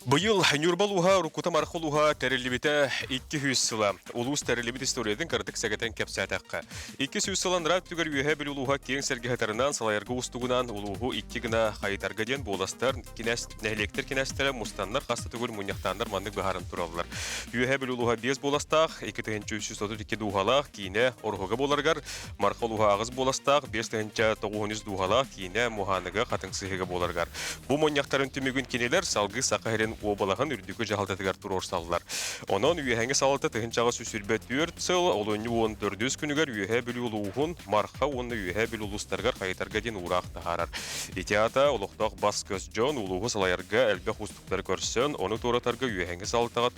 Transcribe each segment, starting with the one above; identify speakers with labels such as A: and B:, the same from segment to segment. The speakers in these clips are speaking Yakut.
A: Быйыл Ньурба улууһа уруккута Марха улууһа тэриллибитэ 200 сыла. Улуус тэриллибит историятын кыратык сэгэтэн кэпсээтэххэ. 200 сыл анараа өттүгэр Үөһээ Бүлүү улууһа киэҥ сэргэхэтарынан салайарга уустугунан улууһу икки гына хайытарга диэн буоластар, кинээс, нэһилиэктэр кинээстэрэ мустаннар хас да төгүл мунньахтааннар маннык быһааран тураллар. Үөһээ Бүлүү улууһа 5 буоластаах, 2332 дууһалаах киинэ Ороһуга буоларыгар, Марха улууһа аҕыс буоластаах, 5903 дууһалаах киинэ Муһааныга Хатыҥ Сыһыыга буоларыгар. Бу мунньахтарын түмүгүн кинилэр салгыы Саха сирин уобалаһын үрдүкү дьаһалтатыгар туруорсаллар. Онон үөһээҥи салалта тыһыынчаҕа 124 сыл олунньу 14 күнүгэр Үөһээ Бүлүү улууһун Марха уонна Үөһээ Бүлүү улуустарыгар хайытарга диэн уураах таһаарар. Ити аата олохтоох бас-көс дьон улууһу салайарга элбэх уустуктары көрсөн, ону туоратарга үөһээҥи салалтаҕа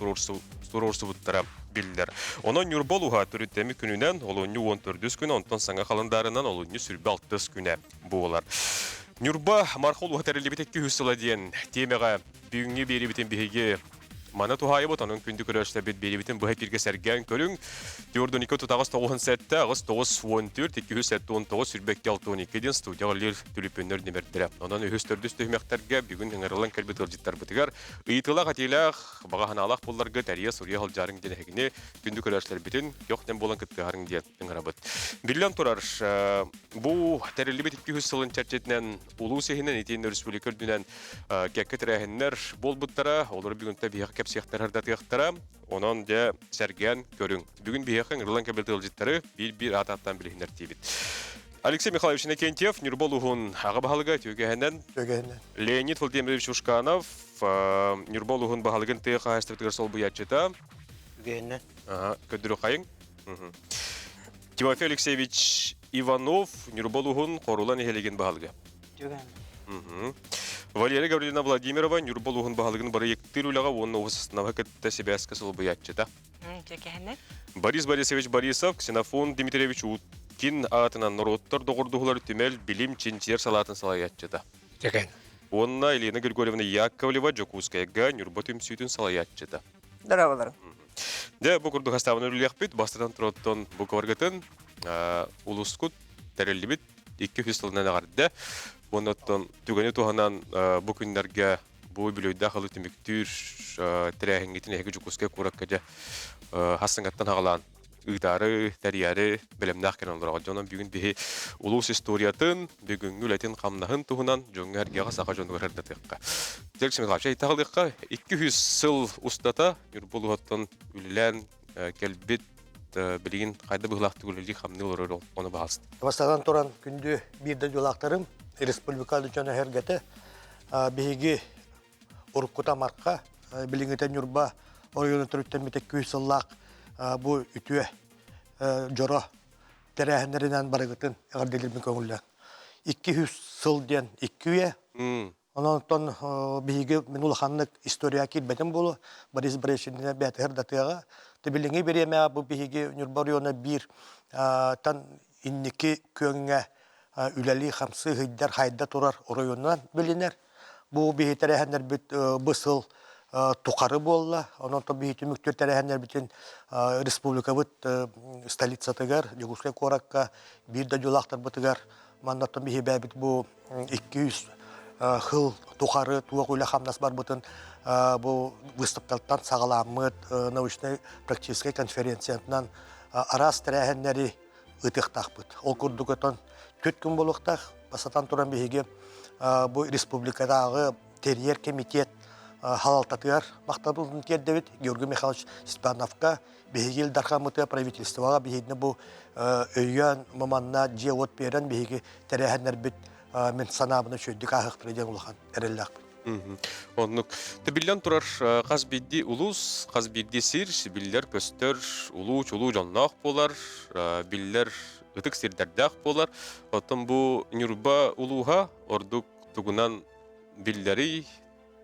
A: туруорсубуттара биллэр. Онон Ньурба улууһа төрүттэммит күнүнэн олунньу 14 күнэ, онтон саҥа халандаарынан олунньу 26 күнэ буолар. Ньурба Марха улууһа тэриллибит 200 сыла диэн тиэмэҕэ бүгүҥҥү биэриибитин биһиги маны туһаайыбыт, онон күндү көрөөччүлэрбит биэриибитин быһа эфиргэ сэргээн көрүҥ. 412 38 97 8 9 14 279 22 62 диэн студияҕа үлэлиир түлүпүөннэр нүмердэрэ. Онон үһүс төрдүс түһүмэхтэргэ бүгүн ыҥырыллан кэлбит ыалдьыттарбытыгар ыйытыылаах этиилээх, баҕа санаалаах буолларгыт эрийэ суруйа сылдьаарыҥ диэн эһигини күндү көрөөччүлэрбитин көх-нэм буолан кыттыһарыҥ диэн ыҥырабыт. Биллэн турар, бу тэриллибит 200 сылын чэрчитинэн улуус иһинэн итиэннэ республика үрдүнэн кэккэ тэрээһиннэр буолбуттара, олору бүгүнтэ биһиэхэ кэпсиэхтэрэ, ырдатыахтара. Онон дьэ сэргээн көрүҥ. Бүгүн биһиэхэ ыҥырыллан кэлбит ыалдьыттары биир-биир аат ааттаан билиһиннэртиибит. Алексей Михайлович Иннокентьев, Ньурба улууһун аҕа баһылыга Түгэһинэн,
B: Түгэһинэн.
A: Леонид Владимирович Ушканов, Ньурба улууһун баһылыгын тыа хаһаайыстыбатыгар солбуйааччыта.
B: Түгэһинэн.
A: Көрдөрүү хайыҥ. Тимофей Алексеевич Иванов, Ньурба улууһун Хорула нэһилиэгин баһылыга. Валерия Гавриловна Владимирова, Ньурба улууһун баһылыгын бырайыктыыр үлэҕэ уонна уопсастыбаҕа кытта сибээскэ солбуйааччыта. Борис Борисович Борисов, Ксенофон Дмитриевич Уткин аатынан норуоттар доҕордоһуулар түмэл билим чинчийэр салаатын салайааччыта. Уонна Елена Григорьевна Яковлева Дьокуускайга Ньурба түмсүүтүн салайааччыта.
C: Здороваларым.
A: Дьэ, бу курдук хастаабын үлэлиэхпит. Бастатан туроттон бу кыбаргытын улускут тэриллибит 200 сылынан эҕэрдэ. Уонна түгэни туһанан бу күннэргэ бу үбүлүөйдээх ылы түмүктүүр тэрээһиҥҥитин эһиги Дьокуускай куоракка дьэ хассыҥаттан аҕалаан ыытаары, тэрийээри бэлэмнээх кэлэн олороҕут. Дьонон бүгүн биһи улуус историятын, бүгүҥҥү үлэтин-хамнаһын туһунан дьоҥҥо-сэргэҕэ саха дьонугар ырдатыахха. Алексей Михайлович, айтаҕалыахха 200 сыл устата Ньурба улууһуттан үлэлээн кэлбит билигин хайда быһыылаахтык үлэлии-хамныы олорор ону баҕаласта.
B: Бастатан туран күндү биир дойдулаахтарым, республика дьоно сэргэтэ биһиги уруккута Марха, билиҥҥитэ Ньурба оройуонун төрүттэммитэ күүс сыллаах бу үтүө дьоро тэрээһиннэринэн барыгытын эҕэрдэлиирбин көҥүллээн. 200 сыл диэн икки үйэ. Онон биһиги мин улаханнык история киирбэтим буолуо. Борис Борисович бээтигэр датыаҕа. Билиҥҥи бириэмэҕэ бу биһиги Ньурба оройуона биир тан инники күөҥҥэ үлэлии-хамсыы сылдьар, хайда турар оройуонунан билинэр. Бу биһи тэрээһиннэрбит бу сыл тухары буолла. Онон биһи түмүктүүр тэрээһиннэрбитин республикабыт столицатыгар, Дьокуускай куоракка биир дойдулаахтарбытыгар манна биһи бэйэбит бу 200 сыл тухары туох үлэ-хамнас барбытын бу выставкаттан саҕаламмыт научнай практическай конференциятынан араас тэрээһиннэри ыытыахтаахпыт. Ол курдук отон түөрт күн буолуохтаах. Бастатан туран биһиги бу республикатааҕы тэрийэр кэмитиэт халалтатыгар махталбытын тиэрдэбит Георгий Михайлович Степановка, биһиги Ил Дархаммытыгар правительствоҕа биһигини бу өйөөн манна дьиэ-уот биэрэн биһиги тэрээһиннэрбит мин санаабына үчүгэйдик ааһыахтара диэн улахан эрэллээхпин.
A: Оннук. Биллэн турар, хас биирдии улуус, хас биирдии сир биллэр-көстөр улуу чулуу дьонноох буолар, биллэр ытык сирдэрдээх буолар. Оттон бу Ньурба улууһа ордук тугунан биллэрий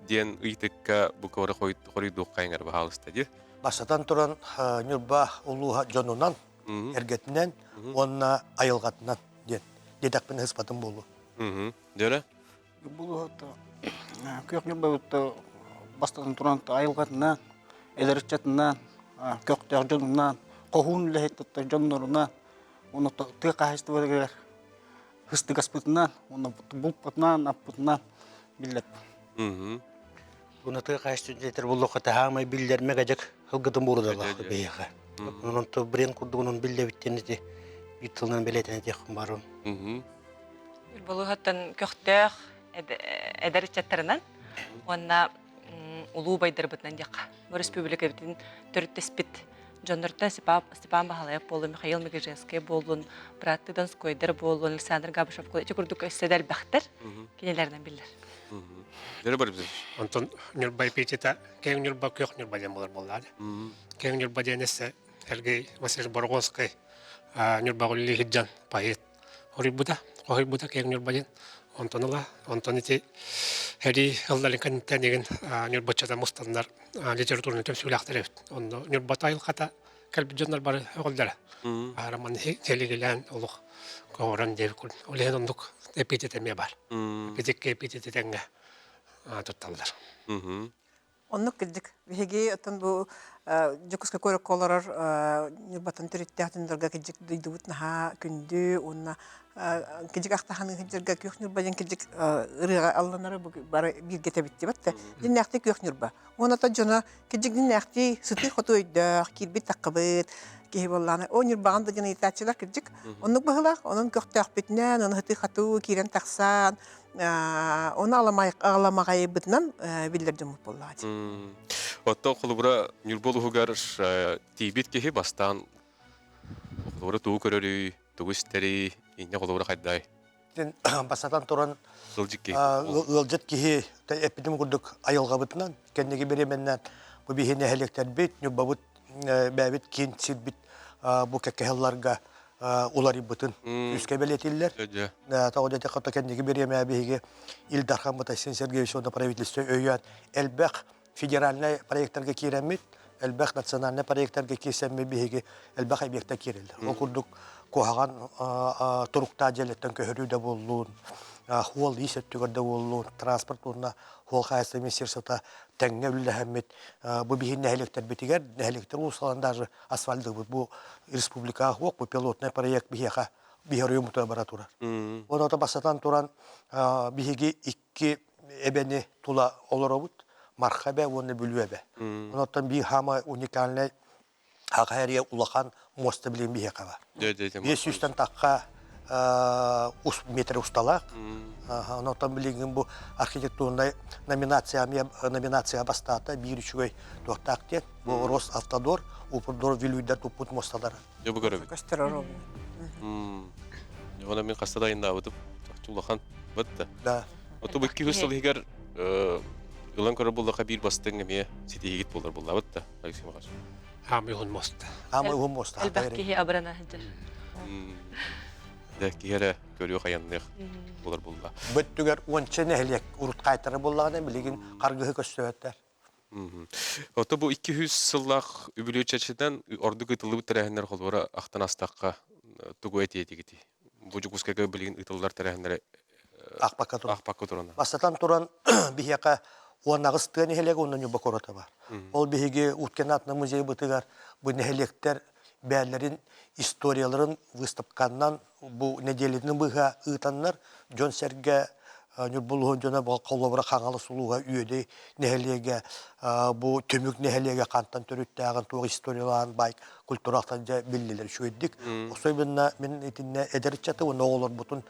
A: диэн ыйытыкка бу кыбары хоруйдуоххайыҥар баһаалыста дии.
B: Бастатан туран, Ньурба улууһа дьонунан, эргэтинэн уонна айылҕатынан диэн диэтэхпинэ ыспатым буолуо.
A: Дөрө?
D: Булуһутта күөх Ньурбабытта бастатан туран айылҕатынан, эдэр ыччатынан, көхтөөх дьонунан, хоһуун үлэһит дьоннорунан, уонна тыа хаһаайыстыбатыгар һыстыгаспытынан, уонна булпутунан, аппытынан биллэр.
C: Унатыга хаачыстыбатыгар буллахха таһаамай биллэрмэ гадьак ылгытын буурудалаах биһиэхэ. Онон то бренд курдугунан биллэбиттэн ити биир тылынан бэлиэтэнэ диэххин барым.
E: Болуһаттан көхтөөх эдэр ыччаттарынан уонна улуу убайдарбытынан диэххэ. Бу республикабытын төрүттэспит дьоннортон Степан Баһылаев буоллун, Михаил Мегеженскэй буоллун, бырааттыы Донскойдар буоллун, Александр Габышев ити курдук өссө да элбэхтэр кинилэринэн биллэр.
A: Дөрө барыбыз.
F: Онтон Ньурба эпитета Кэҥ Ньурба, Күөх Ньурба диэн буолар буоллаҕа. Кэҥ Ньурба диэн эссе Сергей Васильевич Борогонскай Ньурбаҕа үлэлии сылдьан поэт хоруйбута, хоһуйбута Кэҥ Ньурба диэн. Онтон ыла, онтон ити сэрии сылларын кэнниттэн игин Ньурбаччата мустаннар литератураны түмсүүлээхтэр эбит. Онно Ньурбата айылҕата кэлбит дьоннор бары өҕөллөрө. Роман сэлигилээн олох көҕөрөн диэбит курдук. Ол иһин оннук эпитет эмиэ баар. Эпитеккэ эпитети тэҥҥэ тутталлар.
G: Оннук кырдьык. Биһиги оттон бу Дьокуускай куоракка олорор Ньурбаттан төрүттээх дьоннорго кырдьык дойдубут наһаа күндү уонна кырдьык ахтаһан ыһыдьарга Күөх Ньурба диэн кырдьык ырыаҕа алланара бары бииргэ тэбиттибэт да. Дьиннээхтик Күөх Ньурба. Уонна оттон дьоно кырдьык дьиннээхтии сытыы-хотуу өйдөөх, киирбит-таххыбыт киһи буоллаҕына, о Ньурбаҕын да диэн ыйытааччылар кырдьык оннук быһыылаах. Онон көхтөөхпүтүнэн, ону сытыы-хотуу киирэн тахсан, Оны аламаҕайбытынан биллэр дьоммут буоллаҕа дии.
A: Оттон холобура Ньурба улууһугар тиийбит киһи бастаан холобура тугу көрөрүй, тугу истэрий, инньэ холобура хайдай?
B: Бастатан туран
A: Ыалдьыт киһи.
B: Ыалдьыт киһи эппитим курдук айылҕабытынан, кэнники бириэмэннэн бу биһи нэһилиэктэрбит, Ньурбабыт бэйэбит киин сирбит бу кэккэ сылларга уларыйбытын күүскэ бэлиэтииллэр. Тоҕо диэтэххэ кэнники бириэмэ биһиги Ил Дархаммыт Айсен Сергеевич уонна правительство өйөөн элбэх федеральнай проектарга киирэммит, элбэх национальнай проектарга киирсэммит биһиги элбэх объекта киирэллэр. Ол курдук куһаҕан туруктаах дьиэлэртэн көһөрүү да буоллун, хуол ис өттүгэр да буоллун, транспорт уонна хуол хаһаайыстыба министерствота тэҥҥэ үлэлэһэммит бу биһи нэһилиэктэрбитигэр, нэһилиэктэр улуустарынан даже асфальтыбыт бу республикаҕа суох бу пилотный проект биһиэхэ биһи оройуоммутугар бара турар. Онон бастатан туран биһиги икки эбэни тула олоробут Марха эбэ уонна Бүлүү эбэ. Онон биир хаама уникальнай Аҕа эрийэ улахан муоста билин биһиэхэ бар. Биэс сүүстэн тахха метр усталаах. Онтон билигин бу архитектурнай номинация номинация бастаата биир үчүгэй туохтаах диэн. Бу Росавтодор, Упрдор Вилюйдар туппут муосталара.
A: Дьэ бу көрөбүт.
G: Көстөр оробу.
A: Она мин хаста да айыннаабытым. Улахан. Бытта.
B: Да.
A: Ото бу 200 сыл иһигэр ылан көрөр буллаха биир бастыҥ эмиэ ситиһигит буолар буллабыт да. Алексей Михайлович.
F: Аамый уһун муоста.
B: Аамый уһун муоста.
E: Элбэх киһи абырана сылдьар.
A: Дэ киһи эрэ көрүөх айанныах буолар булла.
B: Бөттүгэр уонча нэһилиэк урут хаайтара буоллаҕына билигин харгыһы көстүбэттэр.
A: Ото бу 200 сыллаах үбүлүөй чэрчитинэн ордук ыытыллыбыт тэрээһиннэр холобура ахтан астахха тугу этиэ этигитий? Бу Дьокуускайга билигин ыытыллар тэрээһиннэри
B: Аахпакка туран.
A: Аахпакка туран.
B: Бастатан туран биһиэхэ 18 тыа нэһилиэгэ уонна Ньурба куората бар. Ол биһиги Уткин аатынан музейбытыгар бу нэһилиэктэр бэйэлэрин историяларын выставканнан бу нэдиэлэтин быһа ыытаннар дьон-сэргэ Ньурба улууһун дьоно холобура Хаҥалас улууһа Үөдэй нэһилиэгэ бу Түмүк нэһилиэгэ хантан төрүттээҕин туох историялаан баай культуралаахтан дьэ биллилэр үчүгэйдик. Особенно мин итиннэ эдэр ыччаты уонна оҕолорбутун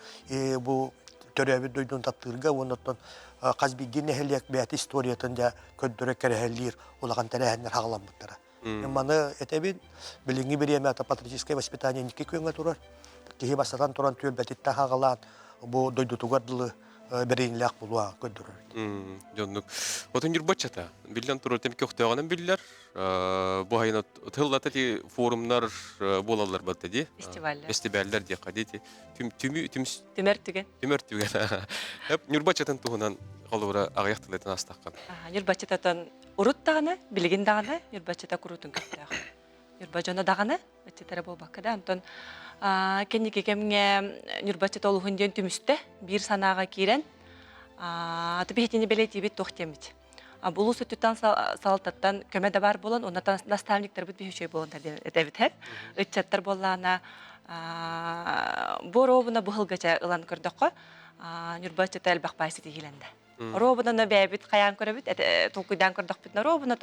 B: бу төрөөбүт дойдуну таптыырга уонна оттон хас биирдии нэһилиэк бэйэтэ историятын дьэ көрдөрө кэрэһэлиир улахан тэрээһиннэр хаҕаламмыттара. Маны этэбин, билиҥҥи бириэмэ это патриотическое воспитание инники күөҥҥэ турар. Киһи бастатан туран түөлбэтиттэн хаҕалаан бу дойдутугар дылы бэриниилээх буолуо көрдөрөр.
A: Дьоннук. Отун Ньурбаччата биллэн турар тем көхтөөҕүнэн биллэр. Бу айына тыллата ти форумнар буолаллар батта ди.
E: Фестиваллар.
A: Фестиваллар диэххэ ди. Түм түмү түм
E: Түмэр түгэн.
A: Түмэр түгэн. Ньурбаччатын туһунан холобура аҕыйах тылытын астаххын.
E: Ньурбаччататан урут даҕаны, билигин даҕаны Ньурбаччата куруутун көхтөөх. Ньурба дьоно даҕаны, ыччаттара буолбакка да, онтон кэнники кэмҥэ Ньурбаччата олуһун диэн түмүстэ, биир санааҕа киирэн, аты биһитини бэлиэтиибит туох диэммит. Улуус өттүттэн салалтаттан көмө да баар буолан, онно наставниктарбыт биһи үчүгэй буолан диэн этэбит Ыччаттар буоллаана бу оруобуна бу сылгача ылан көрдөххө, Ньурба ыччата элбэх баай ситиһиилэннэ. Оруобунаны бэйэбит хайаан көрөбүт, толкуйдаан көрдөхпүтүнэ оруобуна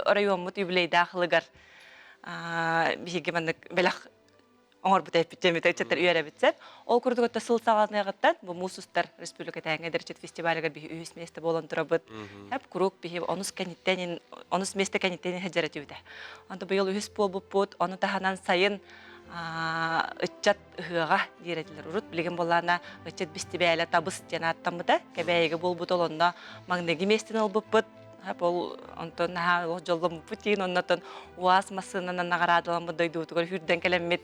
E: оройуоммут юбилейдаах ылыгар биһиги маннык бэлэх оҥорбут эппит ыччаттар үөрэбит сеп. Ол курдук өттө сыл саҕаланыаҕыттан бу муус устар республикатааҥы эдэрчит фестивалыгар биһи үһүс миэстэ буолан турабыт. Хеп куруук биһи онус кэнниттэн онус миэстэ кэнниттэн иһэ түбүтэ. Онто быйыл үһүс буолбуппут, ону таһынан сайын ыччат ыһыаҕа диир этилэр. Урут билигин буоллаана ыччат бистибээлэ табыс диэн ааттаммыта. Кэбээйигэ буолбут ол онно маҥнайгы миэстэни ылбыппыт. Ол онтон наһаа олох дьолломмуппут диин оннотон УАЗ массыынанан наҕараадаламмыт дойдубутугар сүүрдэн кэлэммит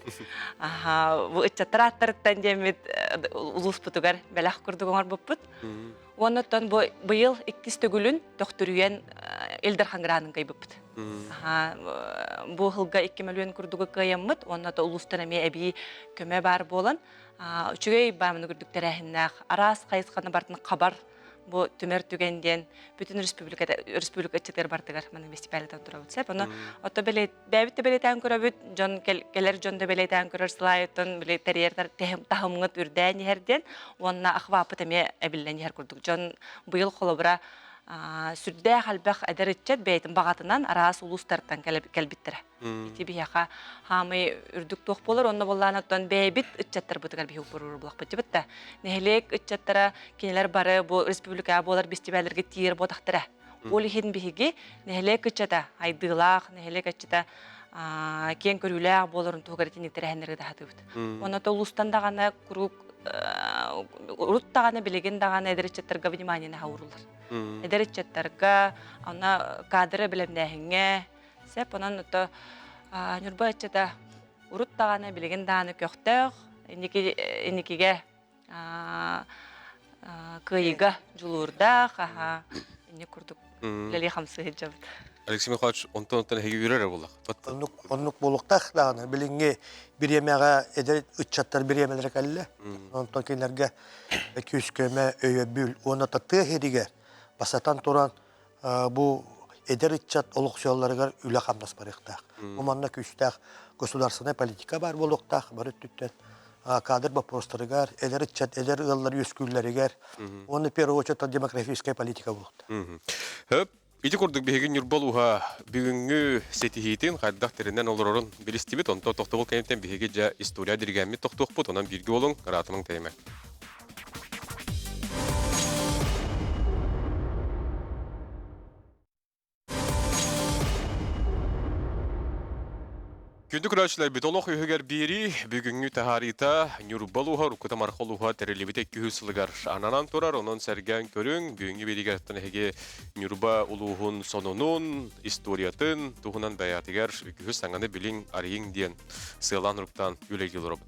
E: бу ыччаттар ааттарыттан диэммит улууспутугар бэлэх курдук оҥорбуппут. Уонна оттон бу быйыл иккис төгүлүн төхтүрүйэн Ил Дархан гранын кыайбыппыт. Бу сылга 2 мөлүйүөн курдугу кыайаммыт уонна то улуустан эмиэ эбии көмө баар буолан үчүгэй баамыны күрдүк тэрээһиннээх араас хайысханы бартын хабар бу түмэр түгэн диэн бүтүн республика республика ыччатыгар бартыгар маны фестивалитан турабыт сеп ону ото бэйэбит да бэлиэтээн көрөбүт дьон кэлэр дьон да бэлиэтээн көрөр сылаайыттан били тэрийэр таһымҥыт үрдээн иһэр диэн уонна охваппыт эмиэ эбиллэн иһэр курдук дьон быйыл холобура сүрдээх элбэх эдэр ыччат бэйэтин баҕатынан араас улуустартан кэлбиттэрэ. Ити биһиэхэ хаамый үрдүк туох буолар, онно буоллаан оттон бэйэбит ыччаттарбытыгар биһи уппурууру булахпыт да. Нэһилиэк ыччаттара кинилэр бары бу республикаҕа буолар бэстибээллэргэ тиийэр буотахтара. Ол иһин биһиги нэһилиэк ыччата айдыылаах, нэһилиэк ыччата киэҥ көрүүлээх буоларын туһугар итинник тэрээһиннэри ытаһатыбыт. Онно улуустан даҕаны куруук урут даҕаны билигин даҕаны эдэр ыччаттарга внимание наһаа ууруллар. Эдэр ыччаттарга, ана кадры бэлэмнээһиҥҥэ сеп онон ото Ньурба ыччата урут даҕаны билигин даҕаны көхтөөх, инники инникигэ кыайыыга дьулуурдаах, аха, инник курдук үлэлии хамсыы сылдьабыт.
A: Алексей Михайлович, онтон онтон эһиги үөрэр эрэ буоллах.
B: Оннук, оннук буолуохтаах даҕаны. Билиҥҥи бириэмэҕэ эдэр ыччаттар бириэмэлэрэ кэллэ. Онтон кинилэргэ күүс-көмө, өйөбүл уонна тыа сиригэр бастатан туран бу эдэр ыччат олохсуйалларыгар үлэ-хамнас барыахтаах. Бу манна күүстээх государственнай политика баар буолуохтаах бары өттүттэн кадр боппуруостарыгар, эдэр ыччат, эдэр ыаллар үөскүүллэригэр уонна в первую очередь демографическая политика буолуохтаах.
A: Хөп, ити курдук биһиги Ньурба улууһа бүгүҥҥү ситиһиитин хайдах тэринэн олорорун билистибит. Онтон тохтобул кэнниттэн биһиги дьэ история диригээммит тохтуохпут. Онон бииргэ буолуҥ, ыраатымаҥ тэйимэ. Күндү көрөөччүлэрбит олох үһүгэр биэрии бүгүҥҥү таһаарыыта Ньурба улууһа, уруккута Марха улууһа тэриллибитэ 200 сылыгар ананан турар. Онон сэргээн көрүҥ, бүгүҥҥү биэриигэ эһиги Ньурба улууһун сонунун, историятын туһунан бэйэҕитигэр үгүһү саҥаны билиҥ, арыйыҥ диэн сыалаан-уруктаан үлэлии олоробут.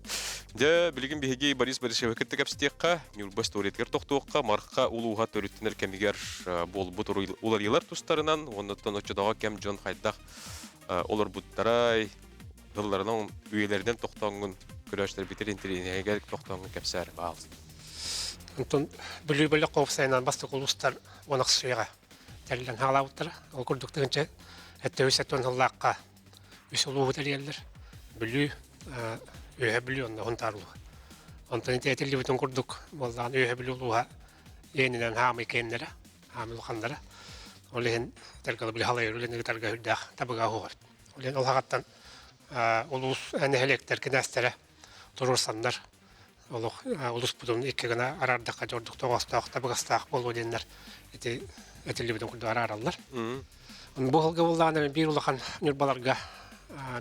A: Дьэ, билигин биһиги Борис Борисовы кытта кэпсэтиэххэ, Ньурба историятыгар тохтуохха, Марха улууһа төрүттэнэр кэмигэр буолбут уларыйыылар тустарынан, уоннаттан оччотооҕу кэм дьон хайдах олорбуттарай, тылларынан, үйэлэринэн тохтооҥҥун көрөөччүлэрбитин интэриэһинэйгэр тохтооҥҥун кэпсээр баалыс.
F: Онтон Бүлүү бөлөх уопсайынан бастакы улуустар уонахсыйаҕа тэриллэн хаалаабыттара. Ол курдук тыһыынча эттэ үс сыллаахха үс улууһу тэрийэллэр. Бүлүү, Үөһэ Бүлүү онно Сунтаар улууһа. Онтон ити этиллибитин курдук буоллаҕына Үөһэ Бүлүү улууһа иэнинэн хаамый киэннэрэ, хаамый улаханнара. Ол иһин этэргэ били халайар үлэни ыытарга үрдээх табыга суох эбит. Ол иһин ол хаҕаттан улуус нэһилиэктэр кинээстэрэ туруорсаннар олох улууспутун икки гына араардахха дьордук тоҕоостоох табыгастаах буолуо диэннэр ити этиллибитин курдук араараллар. Бу сылга буллаҕына биир улахан Ньурбаларга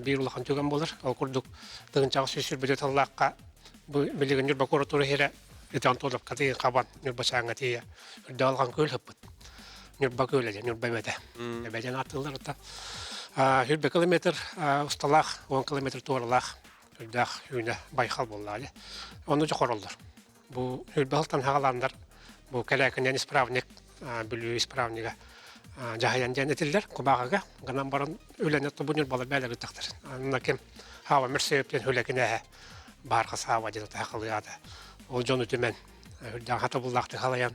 F: биир улахан түгэн буолар. Ол курдук тыһыынчаҕа 124 сыллаахха бу билигин Ньурба куоратура иһэрэ ити Антоновка тиийэн хабан Ньурбачааҥҥа тиийэ үрдэ алҕан күөл сыппыт. Ньурба күөлэ диэн Ньурба эбэтэ. Эбэ диэн ааттыыллар оттон. 100 километр усталаах, 10 километр туоралаах үрдээх үүнэ байхал буоллаҕа дии. Ону дьохороллор. Бу Үрбэһылтан хаҕалааннар бу кэлээкинэн исправник Бүлүү исправнига дьаһайан диэн этиллэр кубааҕыга гынан баран үлэни тобу ньурбалар бээлэр ыттахтар. Анна ким хаава мөрсөйөп диэн хүлэкинээһэ баарха саава диэн атаха аата. Ол дьону түмэн үрдээх хатабыллаахтык халайан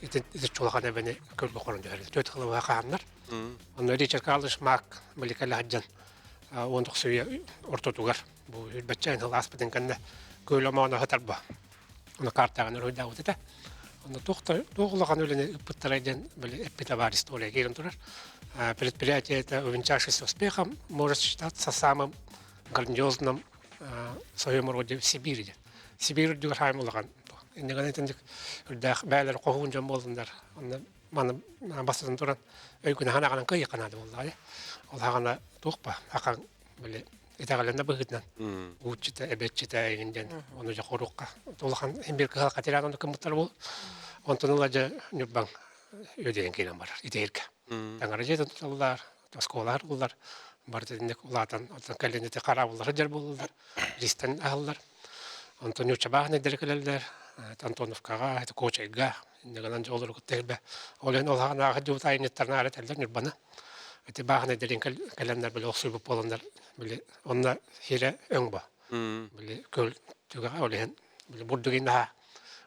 F: ити чулахан эбэни көлгө хорон түһэр. Төт кылыбыга хааннар. Онно Ричард Карлыш Мак биликэлэ сылдьан 19 үйэ ортотугар бу үрбэччээн сыл ааспытын кэннэ күөл омооно сытарба. Ону картаҕын уруйдаабыт этэ. Онно туох туох улахан үлэни ыппыттара диэн били эппитэ баар история киирэн турар. Предприятие это увенчавшись успехом может считаться самым грандиозным в своем роде в Сибири диэн. Сибиир үрдүгэр хаайым улахан. Иннигэн итинник үрдээх бээлэр хоһуун дьон буоллундар. Онно маны бастатан туран өйгүн ханаҕынан кыйыхха наада буоллаҕа. Ол хаҕана туох ба акаҥ били итэҕэлэнэ быһыытынан ууччута эбэтчитэ эйигин диэн ону дьэ хоруохха улахан иһин биир кыһалҕа тирээн ону кыммыттар буол онтон ыла дьэ Ньурбаҥ үөдэйэн киирэн барар итиһиргэ таҥара дьиэтин туталлар оскуола арыллар барыта итинник улаатан оттон кэлин ити хараабыллар сылдьар буолаллар ристэн аһаллар онтон ньууччабаах нэдиэлэ кэлэллэр Антоновкаҕа Куочайга иннигинэн дьэ олору кытта элбэ ол иһин ол ханаахы дьыбыт айанньыттарнаары этэллэр Ньурбаны ити бааһынайдарын кэлэннэр били охсуйбут буоланнар били онно хирэ өҥ бо били көл түгэҕэ ол иһин били бурдугин наһаа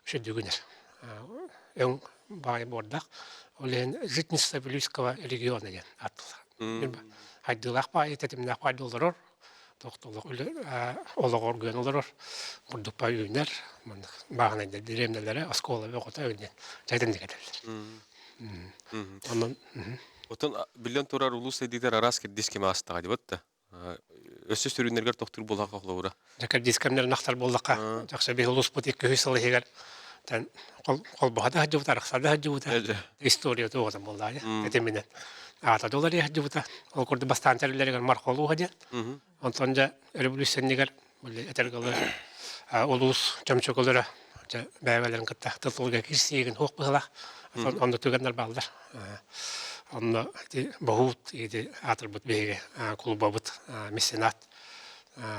F: үчүгүнэр өҥ баай буордах ол иһин житница Вилюйского региона диэн ааттыылар хайдыылаах баайы тэтимнээх баайды олорор тохтолох үлэ олоҕор гыан олорор бурдукпа үүнэр маннык бааһынайдар дэриэбинэлэрэ оскуола бөҕөтө диэн чайтыннык этэллэр онон
A: Отон биллэн турар улуус сайдыытыгар араас кирдиис кэм аастаҕа дибат да. Өссө сүрүннэргэр тохтуур буоллахха холобура.
F: Дьэ кирдиис кэмнэрин ахтар буоллахха дьахса биһи улууспут 200 сыл иһигэр тэн холбоһо да сылдьыбыта, арахса да сылдьыбыта. История туоҕутан буоллаҕа этиминэн. Аата да уларыйа сылдьыбыта. Ол курдук бастаан тэриллэригэр Мархолууһа диэн. Онтон дьэ өрөбүлүүссэннигэр этэргэ дылы улуус чөмчөкөлөрө дьэ бэйэлэрин кытта тыл-тылга киирсиигин суох быһыылаах. Онно түгэннэр бааллар. Онно ити Боһуут ити аатырбыт биһиги кулубабыт меценат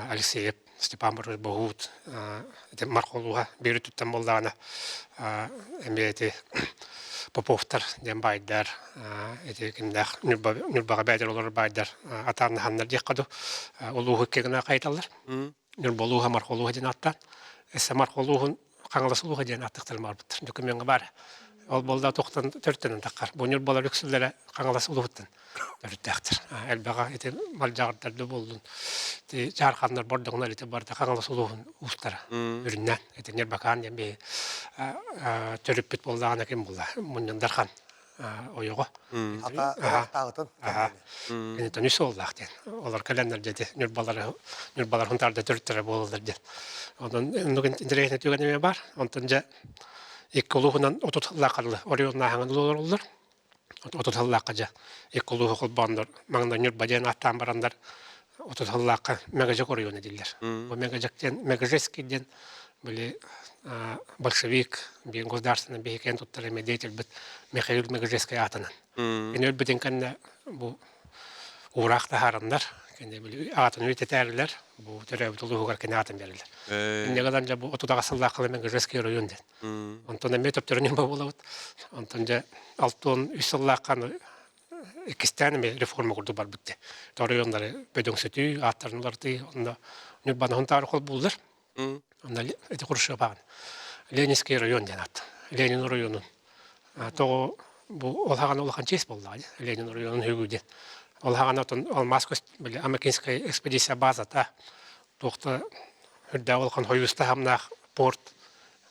F: Алексеев Степан Борович Боһуут ити Мархолууһа биир өттүттэн буоллаҕына эмиэ ити Поповтар диэн баайдар ити кимнээх Ньурбаҕа бэйдэр олорор баайдар атааннаһаннар диэххэ дуу улууһу икки гына хайыталлар. Ньурба улууһа Мархолууһа диэн ааттаан өссө Мархолууһун Хаҥалас улууһа диэн ааттыктарын баҕарбыттар. Докумуоҥҥа баар. Ол буолла туохтан төрүттэнэн таххар. Бу Ньурбалар үксүлэрэ Хаҥалас улууһуттан төрүттээхтэр. Элбэҕэ ити малдьаҕардар да буоллун, ити чаарханнар бордоҥнор ити барыта Хаҥалас улууһун уустара үрүннээн. Ити Ньырбакаан диэн биһи төрүппүт буоллаҕына ким буолла? Мунньандархан ойоҕо.
B: Ата
F: Кинитон үс уоллаах диэн. Олор кэлэннэр дьэти Ньурбалар Ньурбалар Хунтаарда төрүттэрэ буолаллар диэн. Онон оннук интэриэһинэй түгэн эмиэ баар. Онтон дьэ икки улууһунан 30 сыллаах арылы оройуоннааһыҥын олороллор. 30 сыллаахха дьэ икки улууһу холбооннор маҥнай Ньурба диэн ааттаан бараннар 30 сыллаахха Мэгэдьэк оройуона дииллэр. Бу Мэгэдьэк диэн Мегежецкий диэн били большевик биир государственный биһикэн туттар эмэ деятельбит Михаил Мегежецкий аатынан. Кини өлбүтүн кэннэ бу уураах таһаараннар, кини били аатын үйэтитээрилэр, бу төрөөбүт улууһугар кини аатын биэрэллэр. Инньэ гынан дьэ бу 30 сыллаах Мегежецкий оройуон диэн. Онтон эмиэ төптөрүн ньурба буолабыт. Онтон дьэ 63 сыллаахха иккистээн эмиэ реформа курдук барбыт дии. Оройуоннары бөдөҥсүтүү, ааттарын уларытыы, онно Ньурбаны Хонтаару холбууллар. Онно ити Хрущеваҕын Ленинский район диэн аат. Ленин оройуонун. Тоҕо бу ол хаҕана улахан чиэс буоллаҕа дии. Ленин оройуонун үгүү диэн. Ол хаҕана отон алмаас били Амакинская экспедиция базата туохта үрдээх улахан хойууста хамнаах порт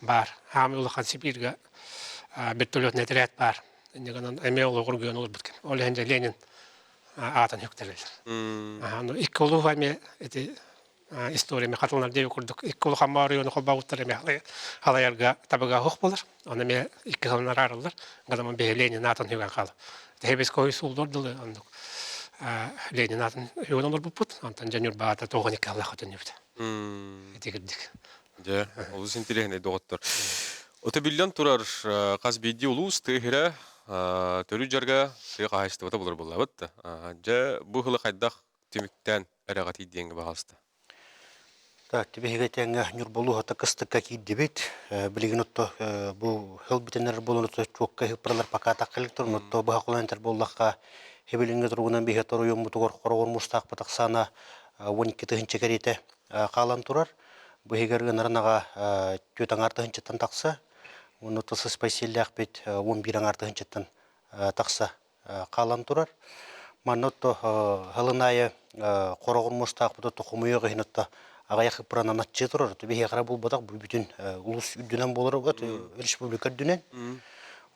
F: баар. Хаамый улахан Сибииргэ вертолетный отряд баар. Инньэ гынан эмиэ олоҕур гыан олорбут кэм. Ол иһин дьэ Ленин аатын үктэрэллэр. Ну икки улууһа эмиэ ити историями хатыланар диэби курдук икки улахан оройуону холбообуттар эмиэ халайарга табыга суох буолар. Оны эмиэ икки сылынан араарыллар. Гадаман биһи Ленин аатын хүгэн хаалар. Тэһэбис сууллар дылы оннук Ленин аатын хүгэн олорбуппут. Онтон дьэ Ньурбаата тоҕон икки аллах өтөннүбүт. Ити кирдик.
A: Дьэ, олус интэриэһинэй доҕоттор. Ото биллэн турар, хас биирдии улуус тыа сирэ төрүт дьарга тыа хаһаайыстыбата булар буоллабыт да. Дьэ, бу ыһылы хайдах түмүктээн эрэҕэтий диэҥҥэ баҕаласта.
C: Так, биһиги тэҥҥэ Ньурбалууһата кыстыкка киирдибит. Билигин отто бу хыл бүтэнэр буолан отто чуокка ыһыппаралар пока таххалык турун отто быһа холон этэр буоллахха хибилиҥҥэ туругунан биһи торуйуммутугар хороҕор мустаахпыт ахсаана 12 тыһыынча кэриэтэ хаалан турар. Бу иһигэр ыанарын аҕа түөрт аҥаар тыһыынчаттан тахса, уонна сыспай сиэллээхпит 11 аҥаар тыһыынчаттан тахса хаалан турар. Манна отто һылын аайы хороҕор муостаахпыт отто хомуйуох иһин отто аҕыйах ыппыранан аччыы турар. Биһиэхэ буолбатах бу бүтүн улуус үрдүнэн буолар республика үрдүнэн.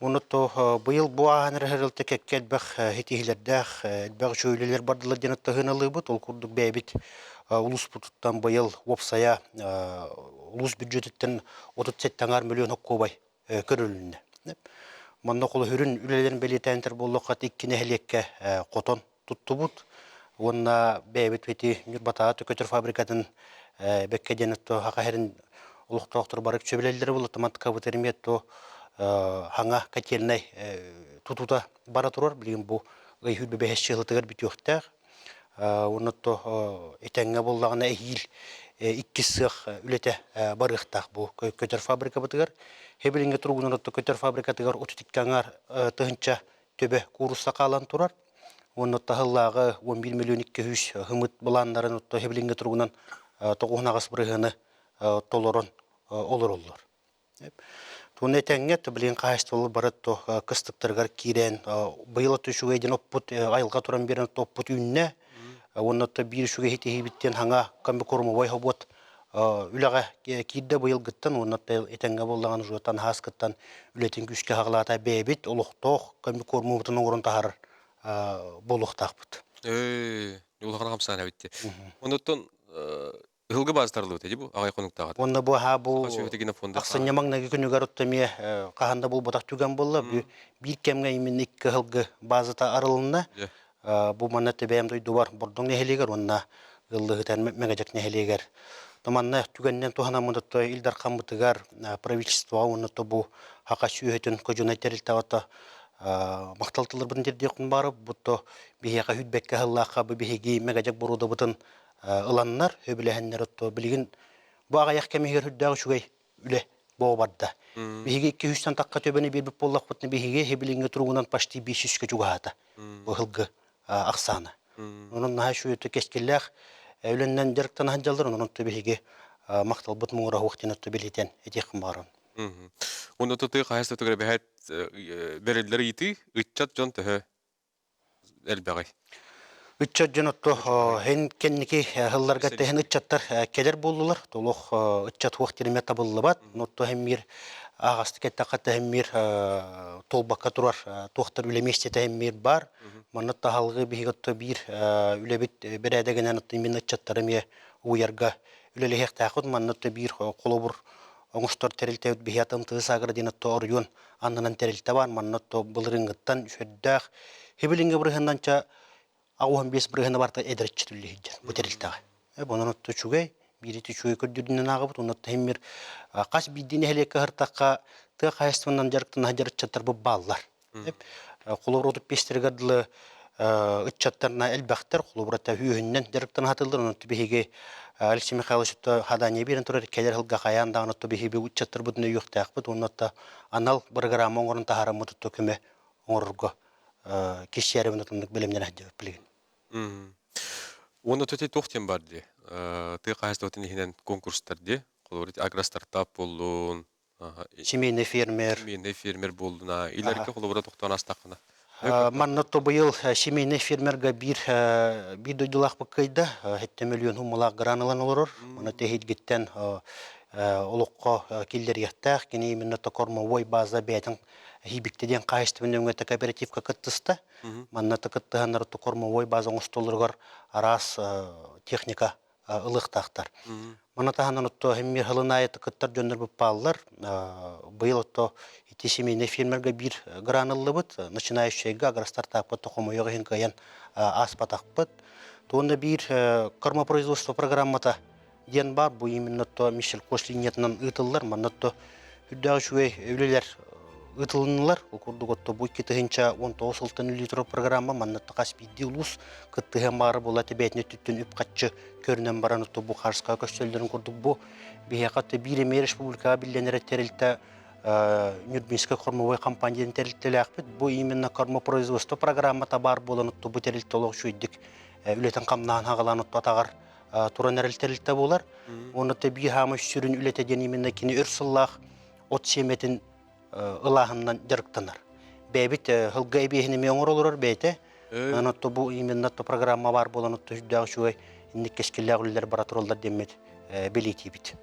C: Уонна то быйыл бу ааһан эрэр кэккэ элбэх ситиһиилэрдээх, элбэх үчүгэй үлэлэр бардылар диэн ыһыналыыбыт. Ол курдук бэйэбит улууспутуттан быйыл уопсайа улуус бюджетиттэн 37 аҥаар миллион хоккуобай көрүлүннэ. Манна холоһүрүн үлэлэрин бэлиэтээн буоллахха икки нэһилиэккэ хотон туттубут уонна бэйэбит ити Ньурбатааҕы көтөр фабрикатын бэккэ диэн саха сирин олохтоохторо бары сөбүлэллэрэ буолла таматтыкабыт эмиэ то хаҥа котельнай тутуута бара турар билигин бу ый хүрбэ бэһис чыһылытыгар бүтүөхтээх уонна то этэҥҥэ буоллаҕына эһиил иккис сыах үлэтэ барыахтаах бу көтөр фабрикабытыгар Хэбилиҥҥэ туругунан көтөр фабрикатыгар 32 аҥаар тыһынча төбө куурусса хаалан турар. Уонна таһыллааҕы 11 миллион 200 хымыт былааннарын отто хэбилиҥҥэ туругунан 98 бырыһыаны толорон олороллор. Туна этэҥҥэ билигин хаһаайыстыбалар бары то кыстыктарыгар киирэн быйыл отто үчүгэй диэн оппут айылҕа туран биэрэн оппут үүннэ уонна отто биир үчүгэй иһитиһиибиттэн хаҥа комбикормовой хобуот үлэҕэ киирдэ быйылгыттан уонна этэҥҥэ буоллаҕына жуоттан аһааскыттан үлэтин күүскэ хаҕылаата бэйэбит олохтоох комбикормубутун оҥорон таһаарар буолуохтаахпыт.
A: Ээ, улахан хамсаан эбит дии. Онуттан ыһылгы баазтарылыбыт эди бу аҕай хонуктааҕыт.
C: Уонна бу аһаа бу ахсынньы маҥнайгы күнүгэр отто эмиэ хаһан да буолбатах түгэн буолла. Биир кэмҥэ именно икки ыһылгы баазата арылынна. Бу манна Тэбэйэм дойдубар Бордоҥ нэһилиэгэр уонна Ыаллыһытан Мэҥэдьэк нэһилиэгэр. То манна түгэнинэн туһанаммыт отто Ил Дархаммытыгар правительствоҕа уонна то бу Хака сүөһүтүн кожунай тэрилтэҕэ махтал тылларбытын тиэрдиэхпин баара бу то биһиэхэ хүлбэккэ аһыллаахха бу биһиги Мэҥэдьэк боруодабытын ыланнар сөбүлэһэннэр отто билигин бу аҕыйах кэм иһигэр үрдээх үчүгэй үлэ буола барда. Биһиги 200-тан тахха төбөнү биэрбит буоллахпытына биһиги билиҥҥи туругунан почти 500-кэ чугаһаата быһылгы ахсаана. Онон наһаа үчүгэй кэскиллээх үлэннэн дьарыктана сылдьаллар, онон биһиги махталбыт муҥура суох диэн бэлиэтээн этиэххин баҕарабын.
A: Уонна тутуу хаһаайыстыбатыгар эбэһээт бэриллэр ыйытыы ыччат дьон төһө элбэҕий?
C: Ыччат дьон отто һин кэнники сылларга тэһин ыччаттар кэлэр буоллулар. Толох ыччат хуох тиримэ табыллыбат. Нотто хэммир ааҕасты кэттэххэ тэһиммир толбакка турар туохтар үлэ миэстэтэ хэммир бар. Манна таһалгы биһиги отто биир үлэбит бэрээдэгинэн отто именно ыччаттары эмиэ уйарга үлэлэһиэхтээхпит. Манна отто биир холобур оҥостор тэрилтэбит биһи атын тыыс агро диэн отто оройуон аннынан тэрилтэ бар. Манна отто былырыыҥҥыттан сүрдээх хибилиҥҥэ бырыһыннанча 85 бырыһына барыта эдэрчи түллүһүйдэр бу тэрилтэҕэ. Онон отто үчүгэй, биири үчүгэй көрдүүрүнэн ааҕабыт, онно тиһиммир хас биирдии нэһилиэккэ ыһыртахха тыа хаһаайыстыбанан дьарыктана сылдьар ыччаттарбыт бааллар. Холобур отут дылы ыччаттарна элбэхтэр, холобур это үөһүннэн дьарыктана сатыыллар, онон биһиги Алексей Михайлович хадание биэрэн турар кэлэр сылга хайаан даҕаны биһиги ыччаттарбытын өйүөхтээхпит уонна анал программа оҥорон таһаараммыт көмө оҥорорго киссиэрибин отуннук бэлэмнэнэ сылдьабыт билигин.
A: Уонна төтөй туох диэн бар дии? Тыа хаһаайыстыбатын иһинэн конкурстар дии. Холобур, агростартап буоллун,
C: Семейный фермер.
A: Семейный фермер буоллун. Илэргэ холобура тохтоон астаххына.
C: Манна то быйыл семейный фермерга биир биир дойдулаахпыт кыайда. Хэттэ миллион хуммалаах гран ылан олорор. Маны тэһииргиттэн олоххо киллэриэхтээх. Кини именно то кормовой база бэйэтин Хиибикте диэн хаһаайыстыба нөҥүө кооперативка кыттыста. Манна кыттыһаннар кормовой база оҥостоллоругар араас техника ылыахтаахтар. Маны таһынан отто хэммир хылын аайы кыттар дьоннор быппааллар. Быйыл отто ити семейный фермерга биир гран ыллыбыт. Начинающийга агростартапка хомойуох иһин кыайан ааспатахпыт. Туонна биир кормопроизводство программата диэн баар. Бу именно то Мишель Кош линиятынан ыытыллар. Манна то үрдээх үчүгэй үлэлэр ыытылыннылар. Ол курдук отто бу 2019 сылтан үлэлии турар программа манна хас биирдии улуус кыттыһан баара буола тэбээтин өттүттэн үп-харчы көрүнэн баран отто бу харыска көстөллөрүн курдук бу биһиэхэ отто биир эмиэ республикаҕа биллэн эрэ тэрилтэ Нюрбинскай кормовой компания диэн тэрилтэлээхпит. Бу именно кормопроизводство программата баар буолан отто бу тэрилтэ олох үчүгэйдик үлэтин хамнаһын хаҕалаан отто атаҕар туран эрэл тэрилтэ буолар. Уонна биир хаамай сүрүн үлэтэ диэн именно кини өр сыллаах от сиэмэтин ылааһынынан дьарыктанар. Бэйэбит сылга эбиэһин эмиэ оҥоролорор бэйэтэ. Онон бу именно то программа баар буолан отто сүрдээх үчүгэй инник кэскиллээх үлэлэр бара тураллар диэммит. бэлиэтиибит.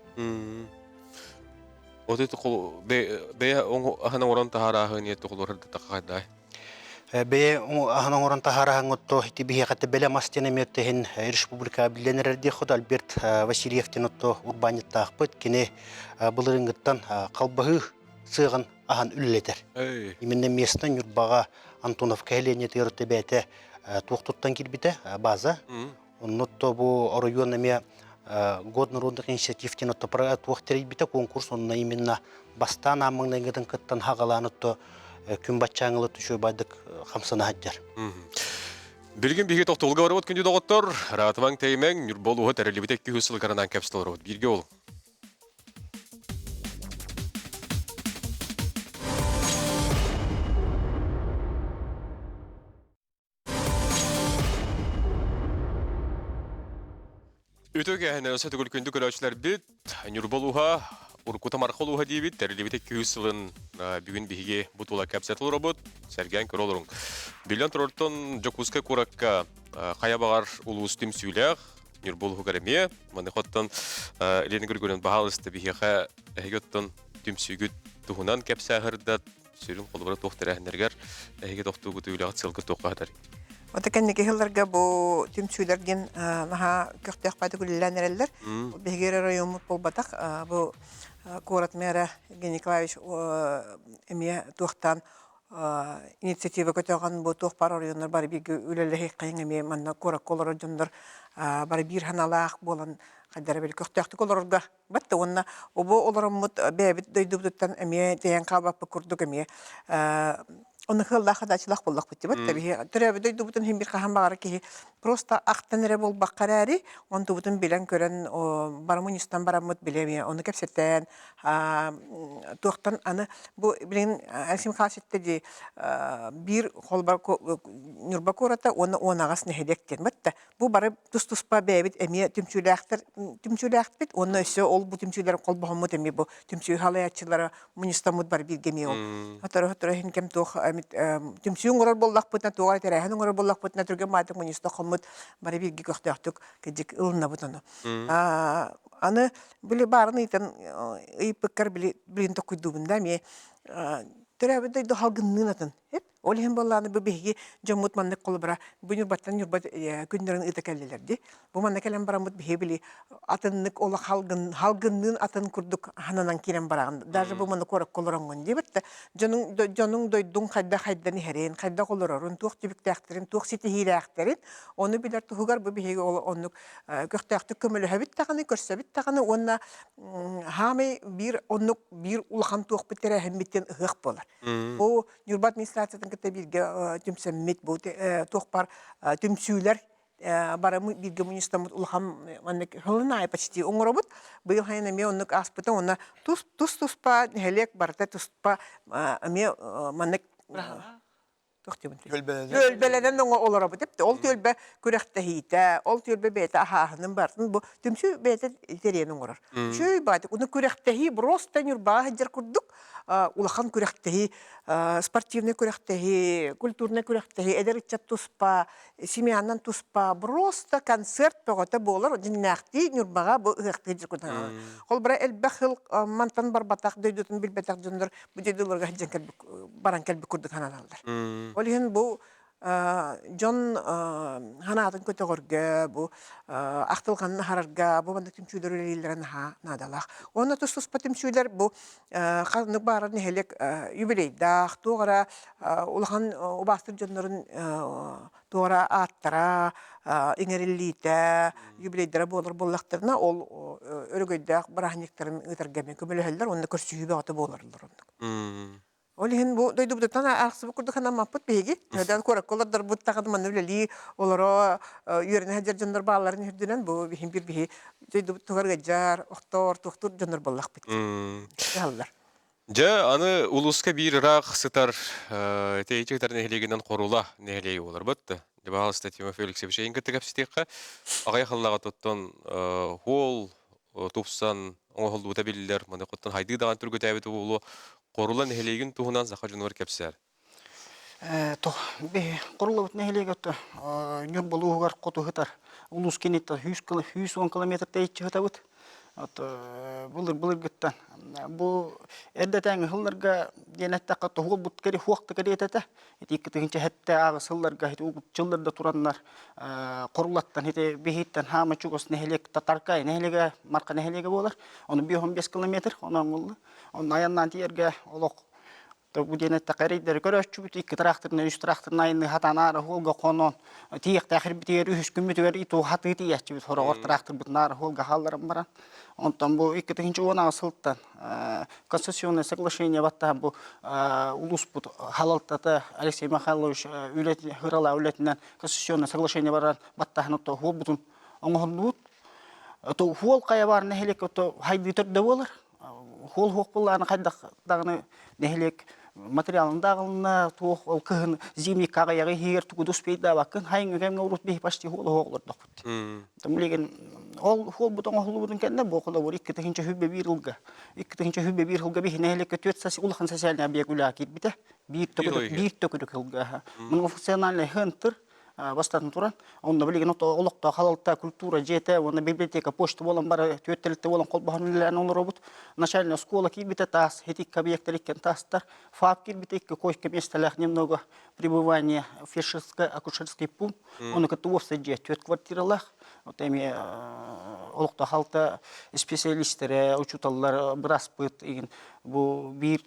A: Отой бэйэ аһын оҥорон таһаарааһын ийэ тоҕолор таххайдай.
C: Бэйэ аһын оҥорон таһаараһаҥ отто ити биһиэхэ бэлэм ас диэн эмиэ иһин республика биллэн эрэр диэх Альберт Васильев диэн отто урбаанньыттаахпыт. Кини былырыыҥҥыттан халбаһыы сыаҕын аһан үлэлэтэр. Именно местно Ньурбаҕа Антоновка нэһилиэнньэтигэр отто бэйэтэ туох туттан киирбитэ база. Онно отто бу оройуон эмиэ год народных инициатив диэн отто туох тэрийбитэ конкурс онно именно бастаан ааммаҥнайгытын кыттан хагалаан отто күн баччааҥылы түшөбайдык хамсана сылдьар.
A: Билигин биһиги тохтобулга барыбыт күндү доҕоттор. Ратыбаҥ тэйимэҥ, Ньурба улууһа тэриллибитэ 200 сылыгаранан кэпсэтэ олоробут. Бииргэ ол. Үтүө кээһинэ өссө төгүл күндү көрөөччүлэрбит Ньурба улууһа, уруккута Марха улууһа диибит, тэриллибит 200 сылын бүгүн биһиги бу тула кэпсэтэ олоробут, сэргээн көрө олоруҥ. Биллэн турартан Дьокуускай куоракка хайа баҕар улуус түмсүүлээх, Ньурба улууһугар эмиэ. Маныаха оттон Елена Григорьевна баһаалыста биһиэхэ эһиги оттон түмсүүгүт туһунан кэпсээһырдат, сүрүн холобура туох тэрээһиннэригэр эһиги тохтуугут үлэҕит сылгы туохха хатар?
G: Ота кэнники сылларга бу түмсүүлэр диэн наһаа көхтөөх баайдык үлэлээн эрэллэр. Биһиги эрэ оройуоммут буолбатах. Бу куорат мэра Евгений Николаевич эмиэ туохтаан инициатива көтөҕөн бу туох баар оройуоннар бары бииргэ үлэлэһиэххэйиҥ эмиэ манна куоракка олорор дьоннор бары биир санаалаах буолан хайдара били көхтөөхтүк олорорго Батта уонна обо олороммут бэйэбит дойдубутуттан эмиэ тэйэн хаалбаппыт курдук эмиэ ону хыаллаах хадаачылаах буоллахпыт дибат биһи төрөөбүт дойдубутун иһин бир хаһан баҕара киһи просто ахтан эрэ буолбакка эрээри онтубутун билэн көрөн барамын истэн бараммыт билэ эмиэ ону кэпсэтэн туохтан аны бу билигин Алексей Михайлович этте дии биир холбор Ньурба куората уонна 18 нэһилиэк диэн батта Бу бары тус-туспа бэйэбит эмиэ түмсүүлээхтэр түмсүүлээхпит уонна өссө ол бу түмсүүлэр холбоһоммут эмиэ бу түмсүү халайааччылара мунньустаммыт бары бииргэ эмиэ ол. Сотору-сотору иһин кэм туох эмит түмсүү оҥорор буоллахпытына, туох эрэ тэрээһин оҥорор буоллахпытына түргэн баайдык мунньуста хоммут бары бииргэ көхтөөхтүк кырдьык ылынабыт ону. Аны били баарын ыйтан ыйыппыккар били билин токуйдуубун да эмиэ төрөөбүт дойду халгынныын атын Ол иһин буоллаҕына бу биһиги дьоммут маннык холобура бу Ньурбаттан Ньурба күннэрин ыыта кэллилэр дии. Бу манна кэлэн бараммыт биһиги били атыннык олох халгын халгынныын атын курдук хананан киирэн бараҕын. Даже бу манна куоракка олороҥҥун диэбит да дьонуҥ дьонуҥ дойдуҥ хайдах хайдан иһэрин, хайдах олорорун, туох түбүктээхтэрин, туох ситиһиилээхтэрин ону билэр туһугар бу биһиги ол оннук көхтөөхтүк көмөлөһөбүт даҕаны, көрсөбүт даҕаны уонна хаамай биир оннук биир улахан туохпут тэрээһиммиттэн ыһыах буолар. Бу Ньурба администрациятын кытта бииргэ түмсэммит бу туох баар түмсүүлэр бары бииргэ мунньустаммыт улахан маннык сылын аайы почти оҥоробут. Быйыл хайын эмиэ оннук ааспыта уонна тус тус туспа нэһилиэк барыта туспа эмиэ маннык туох диэбин түөлбэлэнэн олоробут эпти ол түөлбэ күрэхтэһиитэ ол түөлбэ бэйэтэ аһааһынын барытын бу түмсүү бэйэтэ тэрийэн оҥорор үчүгэй баатык уну күрэхтэһии просто Ньурбаҕа сылдьар курдук улахан күрэхтэһии, спортивнай күрэхтэһии, культурнай күрэхтэһии, эдэр ыччат туспа, семьянан туспа, просто концерт бөҕөтө буолар, дьиҥнээхтии Ньурбаҕа бу ыһыахтыы дьокутаҕа. Холобура элбэх сыл мантан барбатах, дойдутун билбэтэх дьоннор бу дойдуларга сылдьан кэлбит, баран кэлбит курдук сананаллар. Ол иһин бу дьон санаатын көтөҕөргө, бу ахтылҕанын аһарарга, бу маннык түмсүүлэр үлэлииллэрэ наһаа наадалаах. Уонна тус-туспа түмсүүлэр бу ханнык баарар нэһилиэк юбилейдаах, туох эрэ улахан убаастыыр дьоннорун туох эрэ ааттара иҥэриллиитэ, юбилейдара буолар буоллахтарына, ол өрөгөйдөөх бырааһынньыктарын ыытарга эмиэ көмөлөһөллөр уонна көрсүһүү бөҕөтө буолаллар оннук. Ол иһин бу дойдубутуттан аахсыбыт курдук санаммаппыт биһиги. Төһөдөөн куоракка олордорбут даҕаны манна үлэлии олоро үөрэнэ сылдьар дьоннор баалларын үрдүнэн бу биһин бир биһи дойдубут тугар ыалдьар, охтор, туохтуур дьоннор буоллахпыт. Дьаһаллар.
A: Дьэ, аны улууска биир ыраах сытар тэйиччи сытар нэһилиэгинэн Хорула нэһилиэгэ буоларбыт. Дьэ, баһаалыста Тимофей Алексеевич эйин кытта кэпсэтиэххэ. Аҕыйах ыллаҕа туттан хуол тупсан оҥоһуллубута биллэр. Маны оттон хайдыы даҕаны түргэтээбит буолуо. Хорула нэһилиэгин туһунан саха дьонугар кэпсээр.
D: Хорулабыт нэһилиэгэ Ньурба улууһугар хоту сытар улуус киниттэн 110 километр тэйиччи сытабыт. От былыр былыргыттан бу эрдэтээҥи сылларга диэн эттэххэ тоһуолбут кэри хуох да кэриэтэ этэ. Ити 2007 ааҕы сылларга ити угупчыллар да тураннар Хорулаттан ити биһиттэн хаама чугас нэһилиэк Татаркай нэһилиэгэ Марха нэһилиэгэ буолар. Ону 5-15 километр онон булла. Онно айаннаан тиийэргэ олох бу диэн эттэххэ эрэйдэри көрөөччүбүт икки тракторынан үс тракторынан айанныы хатаан аара уолга хонон тиийиэхтээх ирбитигэр үһүс күммүтүгэр иту хатыы тиийээччибит сороҕор тракторбытын аара уолга хаалларан баран онтон бу 2016 сылтан концессионное соглашение баттаһан бу улууспут халалтата Алексей Михайлович үлэтин ыралаа үлэтинэн концессионное соглашение баран баттаһан отто хуолбутун оҥоһуллубут то хуол хайа баар нэһилиэк ото хайдыы төрдө буолар Хуол хуох буоллаҕына хайдах даҕаны нэһилиэк материалын даҕалына туох ол кыһын зимник аҕыйаҕы иһигэр тугу да успейдаабаккын хайыҥҥы кэмҥэ урут биһи почти хуол оһох олордохпут. Билигин ол хуолбут оҥоһуллубутун кэннэ бу холобур 2021 ылга 2021 ылга биһи нэһилиэккэ түөрт улахан социальный объект үлэҕэ киирбитэ. Биир төкүрүк биир төкүрүк ылга. Многофункциональный центр бастатан туран, онно билигин олохтоох халалта культура дьиэтэ уонна библиотека, почта буолан бары түөрт тэрилтэ буолан холбоһон үлэлээн олоробут. Начальная школа киирбитэ таас, ити объектар иккен таастар. ФАП киирбитэ икки койка миэстэлээх немного пребывание фельдшерско-акушерский пункт. Ону кытта уопсай дьиэ түөрт квартиралаах. Вот эми олохтоох халта специалистэрэ, учууталлар, быраспыт игин бу биир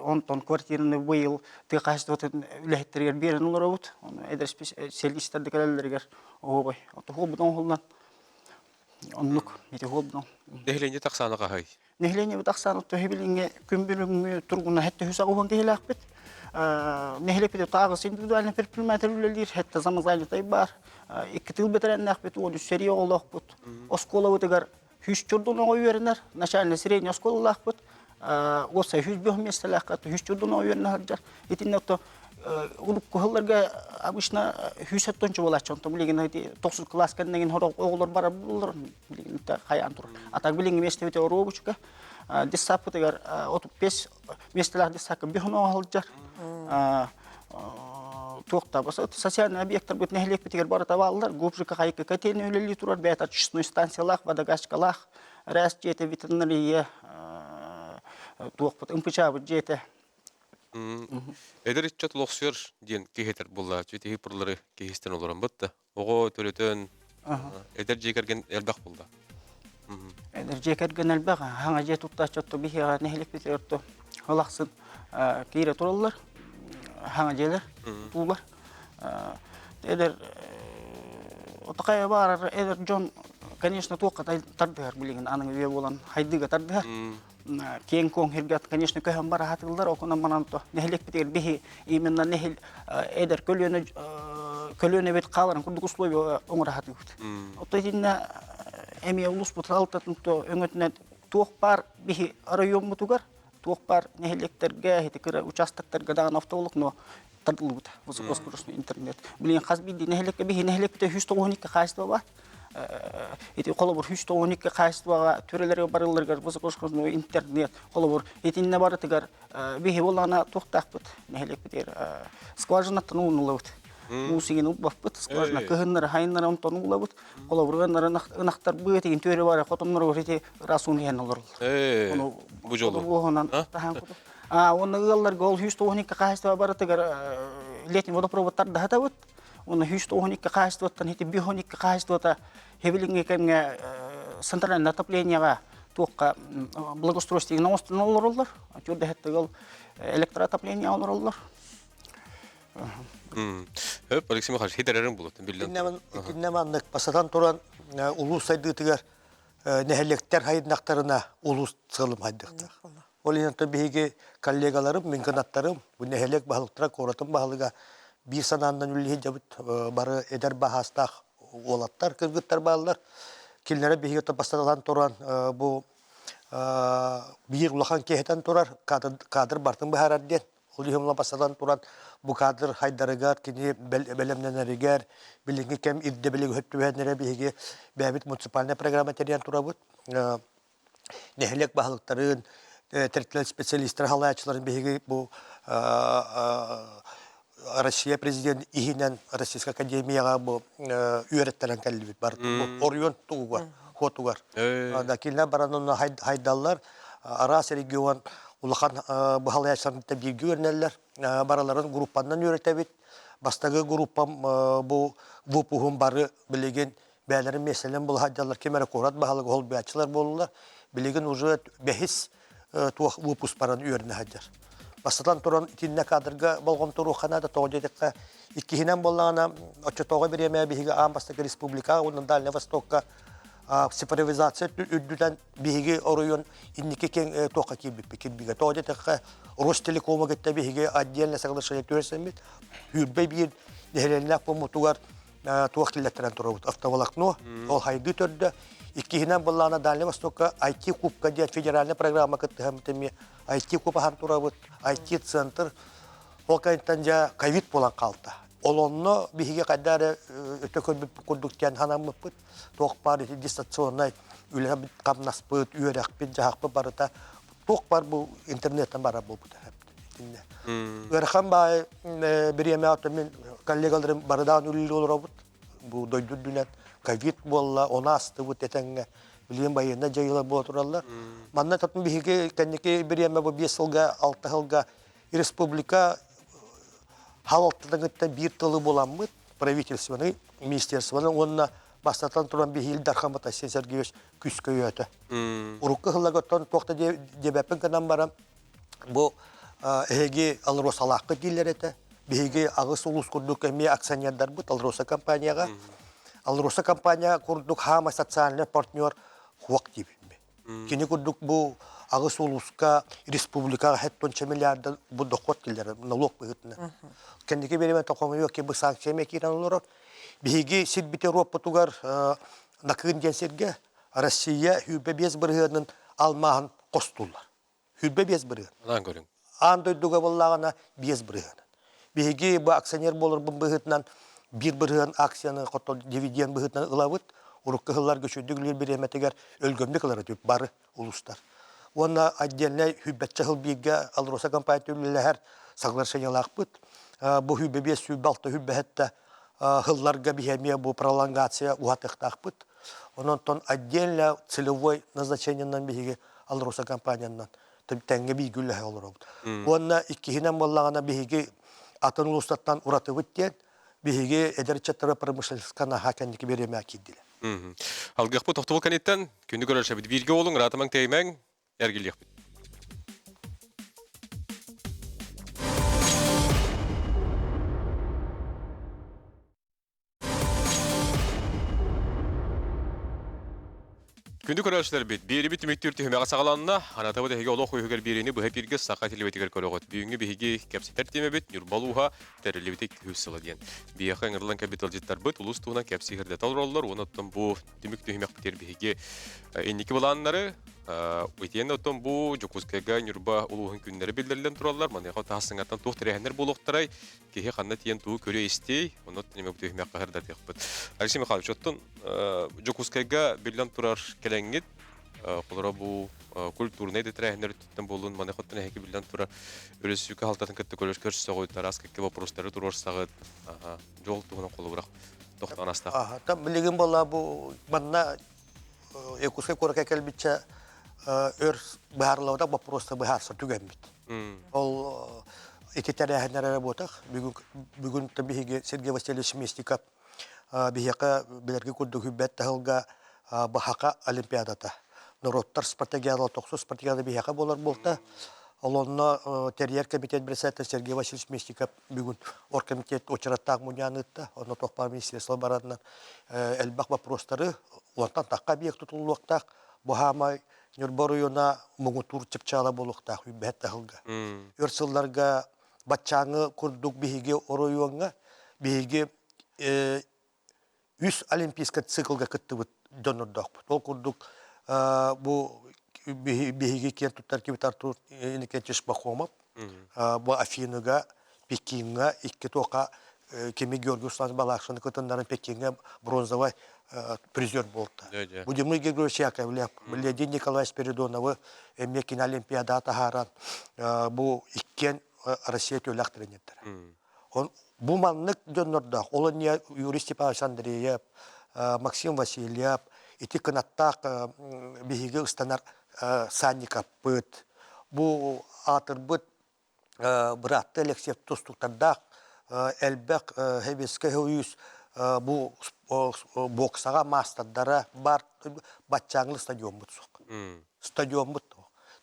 D: онтон квартираны быйыл тыа хаһаайыстыбатын үлэһиттэригэр биэрэн олоробут. Ону эдэр специалистар да кэлэллэригэр оһуобай. Оһуобут оҥоһуллан оннук ити оһуобут.
A: Нэһилиэнньэ тахсаана хаһай?
D: Нэһилиэнньэбит ахсаана төһө билиҥҥи күн бүгүҥҥү туругунан хэттэ үс аҕыс киһилээхпит. Нэһилиэкпит тааҕыс индивидуальный предприниматель үлэлиир, хэттэ самозанятай баар. Икки тыл бэтэрээннээхпит, 13 сэрии оҕолоохпут. Оскуолабытыгар Үс чурдун оҕо үөрэнэр, начальнай средний оскуолалаахпыт, уопсай 105 миэстэлээххэ үс чурдун оҕо үөрэнэ сылдьар. Итиннэ ото урукку сылларга обычно сүүс оттончу буолааччы, онтон билигин ити тохсус кылаас кэннигин оҕолор барар буоллар, билигин хайаан турар. А так билиҥҥи миэстэбит оруобучка детсадпытыгар 35 миэстэлээх детсадка биһ оҕо сылдьар. Туохта социальный объекттарбыт нэһилиэкпитигэр барыта бааллар. Губжика хайыкка котельная үлэлии турар, бэйэтэ очистной станциялаах, водогачкалаах, РЭС дьиэтэ, ветеринария, туохпут, МПЧ-быт дьиэтэ.
A: Эдэр ыччат олохсуйар диэн киһи этэр буоллааччы, тиһи пырлары киһистэн олорон бытта. Оҕо төрөтөн эдэр дьиэ кэргэн элбэх буолла.
D: Эдэр дьиэ кэргэн элбэх, хаҥа дьиэ туттааччы отто биһиэхэ нэһилиэкпитигэр отто ылахсын киирэ тураллар, хаҥа дьиэлэр туулар. Эдэр отакайа баарар эдэр дьон, конечно, туохха тардыһар билигин аныгы үйэ буолан хайдыыга тардыһар. Киэҥ-куоҥ сиргэ, конечно, көһөн бара сатыыллар, окунан манан то нэһилиэкпитигэр биһи именно нэһил эдэр көлүөнэ көлүөнэбит хааларын курдук условия оҥоро сатыыбыт. Оттон итиннэ эмиэ улууспут алтатын то өҥөтүнэн туох баар биһи райоммутугар, туох баар нэһилиэктэргэ, ити кыра участоктарга даҕаны автоволокно тардыллыбыта высокоскоростной интернет. Билигин хас биирдии нэһилиэккэ биһи нэһилиэкпитэ 192 хаһаайыстыба баар. Ити холобур 192 хаһаайыстыбаҕа төрөлөргө барылларыгар высокоскоростной интернет холобур итиннэ барытыгар биһи буоллаҕына туохтаахпыт нэһилиэкпитигэр скважинаттан уунулабыт. Уу сигин ылбаппыт, скважина кыһыннары хайыннары онтон уулабыт. Холобур ынахтарбыт игин төрө бары хотонноругар ити ыраас ууну иһэн олороллор.
A: Ону бу жолу.
D: Таһан куту. Уонна ыалларга ол 192 хаһаайыстыба барытыгар летний водопроводтар даһатабыт. Уонна 192 хаһаайыстыбаттан ити 512 хаһаайыстыбата хэбилиҥҥи кэмҥэ центральное отоплениеҕа туохха благоустройствоны оҥостон олороллор. Түөрдэһэттик ол электроотопление олороллор.
A: Хөп, Алексей Михайлович, хитэрэрин булут, биллэн.
B: Итиннэ маннык бастатан туран улуус сайдыытыгар нэһилиэктэр хайыннахтарына улуус сыалым хайдыахтаах. Ол иһин биһиги коллегаларым, мин кынаттарым, бу нэһилиэк баһылыктара, куоратын баһылыга биир санааннан үлэлиһи дьабыт бары эдэр баһаастаах уолаттар, кыргыттар бааллар. Кинилэри биһиги бастатан туран бу биир улахан киэһэтэн турар кадр бартын быһаарар диэн Ол иһин бастатан туран бу кадр хайдарыгар, кини бэлэмнэнэригэр, билиҥҥи кэм ирдэбилигэр сөп түбэһэннэрэ биһиги бэйэбит муниципальнай программа тэрийэн турабыт. Нэһилиэк баһылыктарын, тэрилтэлэр специалистара халааччыларын биһиги бу Россия президент иһинэн Российскай академияҕа бу үөрэттэрэн кэллибит барытын бу оройуон тугугар. хотугар. Кинилэр баран онно хайдаллар. Араас регион улахан быһалайаччыларын бииргэ үөрэнэллэр. Барыларын группаннан үөрэтэбит. Бастакы группам бу выпуһум бары билигин бэйэлэрин миэстэлэрин була сылдьаллар. Ким эрэ куорат баһылыга холбуйааччылар буоллулар. Билигин уже бэһис туох выпуск баран үөрэнэ сылдьар. Бастатан туран итиннэ кадрга болҕомторуохха наада, тоҕо диэтэххэ, иккиһинэн буоллаҕына, оччотооҕу бириэмэ биһиги аан бастакы республика уонна Дальнай Востокка цифровизация үрдүнэн биһиги оройуон инники киэҥ туохха киирбиппит кирбигэ. Тоҕо диэтэххэ, Ростелекома кытта биһиги отдельное соглашение түһэрсэммит, сүүрбэ биир нэһилиэнньэлээх буолмутугар туох киллэртэрэн турабыт автоволокно ол хайдыы төрдө иккиһинэн былаана Дальний Востокка IT кубка диэн федеральная программа кыттыһаммыт эмиэ IT куб аһан турабыт IT центр ол кэнниттэн дьэ ковид буолан хаалта ол онно биһиги хайда эрэ өтө көрбүт курдук диэн санаммыппыт туох баар ити дистанционнай үлэбит хамнаспыт үөрэхпит дьаһахпыт барыта туох бар бу интернеттен барар буолбута итиннэ ыарахан баай бириэмэ мин коллегаларым барыдаан үлэлии олоробут бу дойду үрдүнэн ковид буолла ону астыбыт этэҥҥэ билигин байыаннай дьайыылар буола тураллар манна татым биһиги кэнники бириэмэ бу биэс сылга алта сылга республика халалтатын кытта биир тылы буламмыт правительствоны министерствоны уонна бастатан туран биһиги Ил Дархан Айсен Сергеевич күүскэ өйөөтө. Урукку сылларга туох да диэбэппин гынан баран бу эһиги Алросалааххыт дииллэр этэ. Биһиги аҕыс улуус курдук эмиэ акционердарбыт Алроса компанияҕа. Алроса компания курдук хаама социальный партнер хуок диибин. Кини курдук бу аҕыс улууска республикаҕа хэт миллиарда бу дохуот киллэрэр налог быһыытынан. Кэнники биэримэ тохомойуо ки бу санкция эмиэ киирэн олорор. Биһиги сирбит Европатугар Накыын диэн сиргэ Россия 25 бырыһыанын алмааһын хостууллар. 25 бырыһыан.
A: Анаан көрүҥ.
B: Аан дойдуга буоллаҕына 5 бырыһыан. Биһиги бу акционер буоларбын быһыытынан биир бырыһыан акцияны хотон дивиденд быһыытынан ылабыт. Урукку сылларга үчүгдүк үлэлиир бириэмэтигэр өлгөмнүк ылар этибит бары улуустар. Уонна отдельнай сүүрбэччэ сыл бииргэ Алроса компания үлэлэһэр соглашениелаахпыт. Бу 25, 26, 27 сылларга биһи эмиэ бу пролонгация уһатыахтаахпыт. Онон отдельно целевой назначениенан биһиги Алроса компаниянан тэҥҥэ бииргэ үлэлэһэ олоробут. Уонна иккиһинэн буоллаҕына биһиги атын улуустартан уратыбыт диэн биһиги эдэр ыччаттара промышленностька наһаа кэнники бириэмэ киирдилэр.
A: Алгыахпыт тохтобул кэнниттэн күндү көрөөччүбүт бииргэ буолуҥ, ыраатымаҥ тэйимэҥ, эргиллиэхпит. Күндү көрөөччүлэрбит, биэрибит түмүктүүр түһүмэҕэ саҕаланна. Анатабыт эһиги олох үһүгэр биэриини быһа эпииргэ саха телевизорыгар көрөҕүт. Бүгүҥҥү биһиги кэпсэтэр тиэмэбит Ньурба улууһа тэриллибитэ 200 сыла диэн. Биһиэхэ ыҥырыллан кэлбит ыалдьыттарбыт улуус туһунан кэпсии-сырдата олороллор. Уонна оттон бу түмүк түһүмэхпитигэр биһиги инники былааннары итиэннэ оттон бу Дьокуускайга Ньурба улууһун күннэрэ биллэриллэн тураллар. Маныаха таас сыҥаттан туох тэрээһиннэр буолуохтарай? Киһи ханна тиийэн тугу көрүө-истиэй, онно эмэ түһүмэххэ сырдатыахпыт. Алексей Михайлович, оттон Дьокуускайга биллэн турар кэлэҥҥит, холоро бу культурнай да тэрээһиннэр өттүттэн буоллун, маны хоттон эһиги биллэн турар өрөспүүбүлүкэ халтатын кытта көрсөҕүт, араас кэккэ вопростары туруорсаҕыт, дьол туһунан холобурах тохтоон астах.
B: Там билигин буолла бу манна Якутскай куоракка кэлбиччэ өр быһаарыллыбатах боппуруоста быһаарса түгэммит. Ол ити тэрээһиннэр эрэ буотах. Бүгүн бүгүн биһиги Сергей Васильевич Местников биһиэхэ билэрги курдук хүббэт таһылга Баһака Олимпиадата. Норуоттар спартакиада тохсус спартакиада биһиэхэ буолар буолта. Ол онно тэрийэр комитет председатель Сергей Васильевич Местников бүгүн оргкомитет уочараттаах мунньаан ыытта. Онно туох баар министерство баранынан элбэх вопростары уонтан тахха объект тутуллуохтаах. Бу хаамай Ньурба оройуона муҥутуур чыпчаала буолуохтаах үүбэһэт таһылга. Өр сылларга баччааҥы курдук биһиги оройуоҥҥа биһиги үс олимпийскай циклга кыттыбыт дьоннордоохпут. Ол курдук бу биһиги киэн туттар кибит Артур Иннокентьевич Пахомов бу Афиныга, Пекиҥҥа икки туоха кими Георгий Русланович Балакшины кытыннаран Пекиҥҥэ бронзовай призер буолта. Будимир Григорьевич Яковлев, Леонид Николаевич Спиридоновы эмиэ кини Олимпиадаҕа таһааран бу иккиэн Россия төлөх тренердэрэ. Бу маннык дьоннордоох, ол инниэ Юрий Степанович Андреев, Максим Васильев, ити кынаттаах биһиги ыстанар Санникаппыт, бу аатырбыт быраатты Алексеев тустуктардаах элбэх Хэбискэ Хойуус бу боксаҕа маастардара бар баччааҥлы стадиоммут суох. Стадиоммут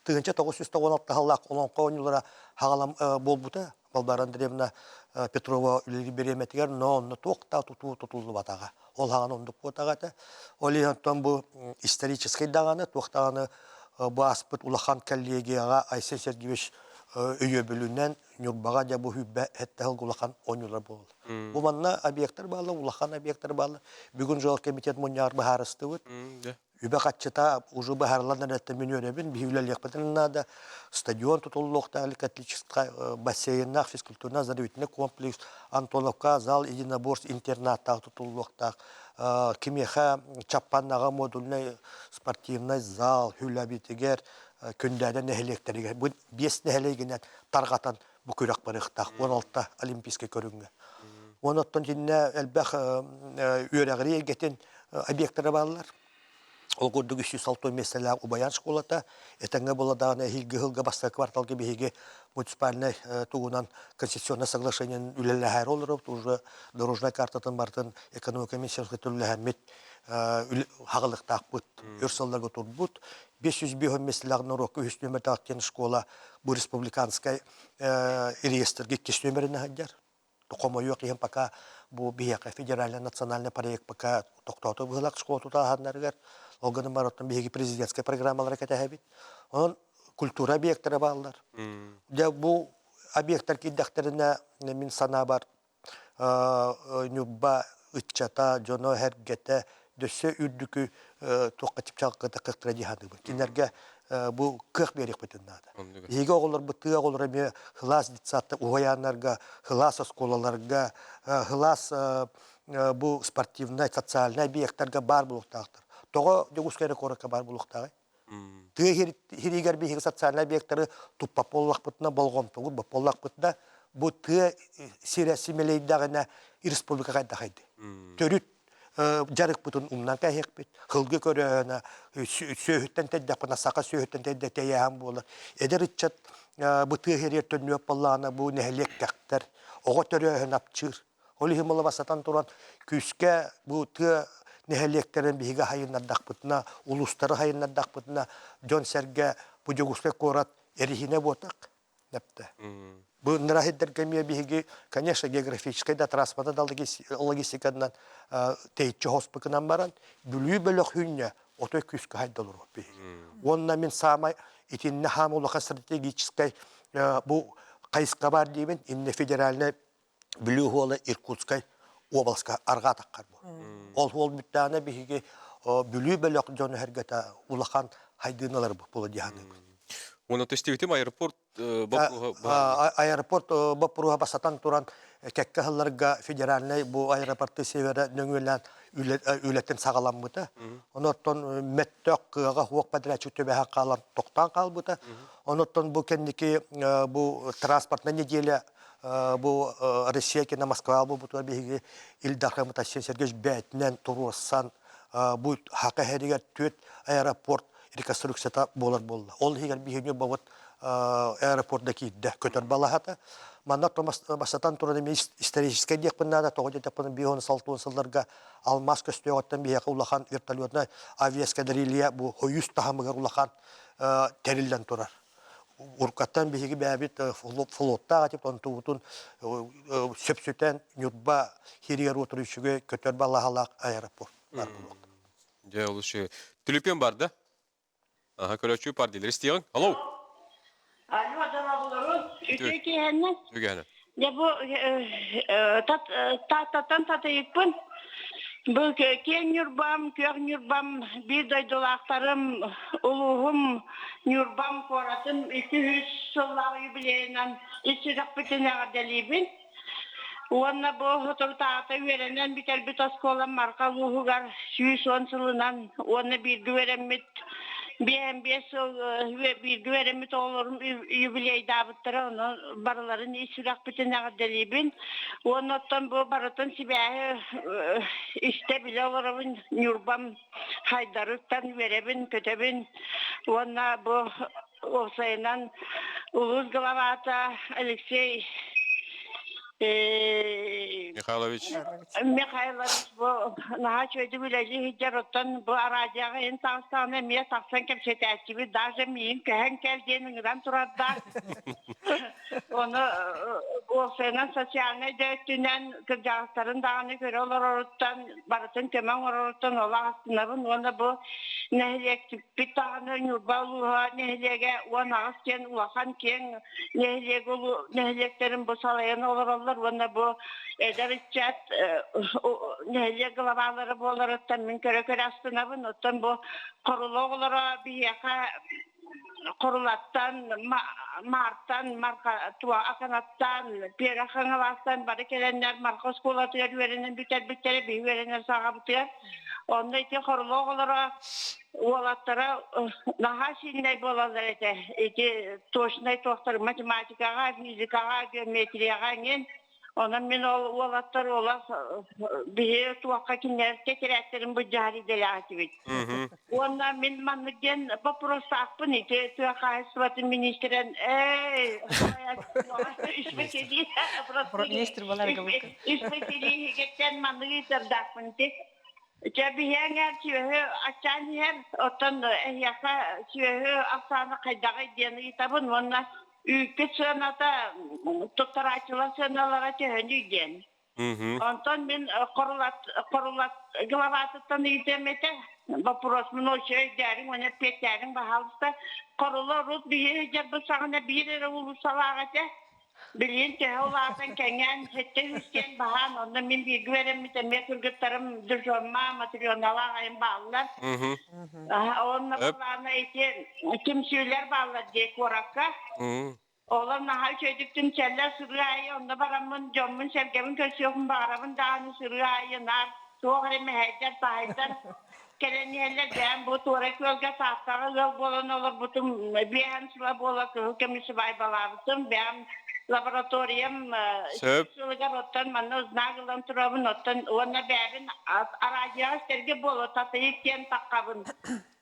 B: 1996 сыллаах олоҥхо оонньуулара хаҕалам буолбута. Балбара Андреевна Петрова үлэлиир бириэмэтигэр, но онно туох да тутуу тутуллубатаҕа. Ол хаҕан оннук буотаҕа этэ. Ол иһин оттон бу историческай даҕаны, туох даҕаны бу ааспыт улахан коллегияҕа Айсен Сергеевич өйөбүлүнэн Ньурбаҕа дьэ бу сүүрбэ сэттэ сылга улахан оонньуулар буолаллар. Бу манна объектар бааллар, улахан объектар бааллар. Бүгүн жол комитет мунньаҕар быһаарыстыбыт. Үбэ-харчыта уже быһаарыллан эрэртэн мин үөрэбин, биһи үлэлиэхпитин наада. Стадион тутуллуохтаах, католическай бассейннаах, физкультурно-оздоровительный комплекс, Антоновка зал единоборств интернаттаах тутуллуохтаах. Кимиэхэ Чаппаннаҕа модульнай спортивнай зал, Хүлэбитигэр, Күндээдэ нэһилиэктэригэр бу биэс нэһилиэгинэн тарҕатан бу күрэх барыахтаах 16 олимпийскай көрүҥҥэ. Уон оттон итиннэ элбэх үөрэҕирии эйгэтин объектара бааллар. Ол курдук 306 миэстэлээх Убайаан школата этэҥҥэ буола даҕаны эһиилги сылга бастакы кварталга биһиги муниципальнай тугунан концессионное соглашениен үлэлэһээри олоробут уже дорожная картатын барытын экономика министерствота үлэлэһэммит хаҕылыктаахпыт өр сылларга турбут 505 миэстэлээх норуокка үһүс нүөмэрдээх диэн школа бу республиканскай реестргэ иккис нүөмэринэн сылдьар. Хомойуох иһин пока бу биһиэхэ федеральный национальный проект пока тохтоото быһылаах школа тутааһыннарыгар. Ол гынан баран биһиги президентскай программалары кэтэһэбит. Онон культура объектара бааллар. Дьэ бу объектар киирдэхтэринэ мин санаабар Ньурба ыччата, дьоно-сэргэтэ дөссө үрдүкү туохха чыпчаалката кыахтара дии саныыбын. Кинилэргэ бу кыах биэриэхпитин наада. Биһиги оҕолорбут тыа оҕолоро эмиэ кылаас детсадта уһуйааннарга, кылаас оскуолаларга, кылаас бу спортивнай, социальнай объектарга баар буолуохтаахтар. Тоҕо Дьокуускай эрэ куоракка баар буолуохтааҕый? Тыа иһигэр биһиги социальнай объектары туппат буоллахпытына, болҕомтобут буоллахпытына, бу тыа сирэ симэлийдэҕинэ республика хайдах хайдый? Төрүт дьарыкпытын умнан кэһиэхпит, сылгы көрөөнө, сүөһүттэн тэйдэхпинэ, саха сүөһүттэн тэйдэ тэйээһин буолар. Эдэр ыччат бу тыа иһигэр төннүөп буоллаҕына, бу нэһилиэк кэхтэр, оҕо төрөөһүн апчыыр. Ол иһин буола бастатан туран күүскэ бу тыа нэһилиэктэрин биһиги хайыннардахпытына, улуустары хайыннардахпытына, дьон-сэргэ бу Дьокуускай куорат эриһинэ буотах нэптэ. Бу нырахиддергэ эмиэ биһиги, конечно, географическай да транспорта да логистиканан тэйиччи хоспукунан баран, Бүлүү бөлөх үүннэ отой күүскэ хайдалар биһиги. Уонна мин саамай итиннэ хаам улахан стратегическай бу хайысха бар диибин, инне федеральный Бүлүү уола Иркутскай уобаласка арҕаа таххар бу. Ол уол бүттэҕинэ биһиги Бүлүү бөлөх дьону сэргэтэ улахан хайдыыналар буола дии саныыбын.
A: Уонна түстүбүтүм аэропорт боппуруоһа
B: Аэропорт боппуруоһа бастатан туран кэккэ сылларга федеральнай бу аэропорты севера нөҥүөлээн үлэтин саҕаламмыта. Онуоттан мөттөх кыаҕа суох подрядчик түбэһэн хаалан тохтоон хаалбыта. Онуоттан бу кэнники бу транспортная неделя бу Россия кина Москва буолбутугар биһиги Ил Дархаммыт Айсен Сергеевич бээтинэн туруорсан бу Хака иһэригэр түөрт аэропорт реконструкцията буолар буолла. Ол иһигэр биһиги Ньурбабыт аэропорда киирдэ, көтөр балаһата. Манна бастатан туран эмиэ историческай диэхпин наада, тоҕо диэтэхпинэ 5-6 сылларга алмаас көстүөҕүттэн биһиэхэ улахан вертолетнай авиаэскадрилья бу хойуус таһымыгар улахан тэриллэн турар. Уруккаттан биһиги бэйэбит флоттаах этибит, онтубутун сөпсүтэн Ньурба хиригэр отур үчүгэй көтөр балаһалаах аэропорт бар буолуохтаах.
A: Дьэ, ол үчүгэй. Түлүпүөн бар да? Аха, көрөөччү бар дииллэр. Истиэҕиҥ. Алло!
H: Алло, дорооболорун. Үтүө киэһэннэ.
A: Үтүө
H: Дьэ бу Тааттаттан татыйыкпын. Бу киэҥ Ньурбам, күөх Ньурбам, биир дойдулаахтарым, улууһум, Ньурбам куоратым 200 сыллаах юбилейынан ис сүрэхпитин эҕэрдэлиибин. Уонна бу соторутааҕыта үөрэнэн бүтэрбит оскуолам Марха улууһугар 110 сылынан уонна бииргэ үөрэммит. Биэһэн биэс сыл бииргэ үөрэммит оҕолорум юбилейдаабыттара, онон барыларын ис сүрэхпитин эҕэрдэлиибин. Уонна оттон бу барытын сибээһи истэ-билэ олоробун, Ньурбам хайдарыттан үөрэбин, көтөбүн. Уонна бу уопсайынан улуус главата Алексей
A: Михайлович.
H: Михайлович бу наһаа үчүгэйдик үлэлии сылдьар, оттон бу араадьыйаҕа иһин таҕыстаҕына эмиэ тахсан кэпсэтээччибит, даже миигин көһөн кэл диэн ыҥыран турардаах. Ону уопсайынан социальнай да өттүнэн кырдьаҕастарын даҕаны көрө олороруттан, барытын көмө оҥороруттан олох астынабын уонна бу нэһилиэкпит даҕаны Ньурба улууһа нэһилиэгэ 18 диэн улахан киэҥ нэһилиэк нэһилиэктэрин бу салайан олороллор уонна бу эдэр ыччат нэһилиэк главалара буоларыттан мин көрө-көрө астынабын. Оттон бу Хорула оҕолоро биһиэхэ Хорулаттан, Маартан, Марха, Туа Аканаттан, Пера Хаҥаластан бары кэлэннэр Марха оскуолатыгар үөрэнэн бүтэрбиттэрэ, биһи үөрэнэр саҕабытыгар. Онно ити Хорула оҕолоро уолаттара наһаа сильнай буолаллар этэ. Ити точнай туохтар математикаҕа, физикаҕа, геометрияҕа эҥин. Онон мин ол уолаттар олох биһи туохха кинилэр тэтэрээттэрин былдьаһар идэлээх этибит. Уонна мин маннык диэн боппуруостаахпын ити тыа хаһаайыстыбатын министрин эй
E: Министр
H: исписэлииһигиттэн маннык ыытардаахпын ити. Дьэ биһиэҥэр сүөһү аччаан иһэр, оттон эһиэхэ сүөһү ахсаана хайдаҕый диэн ыйытабын уонна үүппүт сыаната туттарааччылар сыаналара төһөнүй диэн. Онтон мин хорулат хорулат главатыттан ыйытыам этэ. Вопрос мын өйдөөриҥ уонна эппиэттээриҥ баһаалыста. Хорула урут биһиги дьарбыт саҕана биир эрэ уулуссалаах этэ. Билигин төһө улаатан кэҥээн, сэттэ үстэн баһаан, онно мин бииргэ үөрэммит эмиэ кыргыттарым Дужонма, Матрёналаах айым бааллар. Онно былаана ити түмсүүлэр бааллар дии куоракка. Олор наһаа үчүгэйдик түмсэллэр сырыы аайы онно бараммын дьоммун-сэргэбин көрсүөхпүн баҕарабын даҕаны сырыы аайы наар туох эрэ мэһэйдэр, таһайдар кэлэн иһэллэр. Бэйэм бу Туорай Күөлгэ Тааттаҕа ыал буолан олорбутум биэһэн сыла буола кыһыл көмүс сыбаайбалаабытым. Бэйэм лабораториям
A: Сөп.
H: сылыгар оттон манна знак ылан турабын оттон уонна бэйэбин араадьыйаҕа истэргэ буола Татыйык диэн таххабын.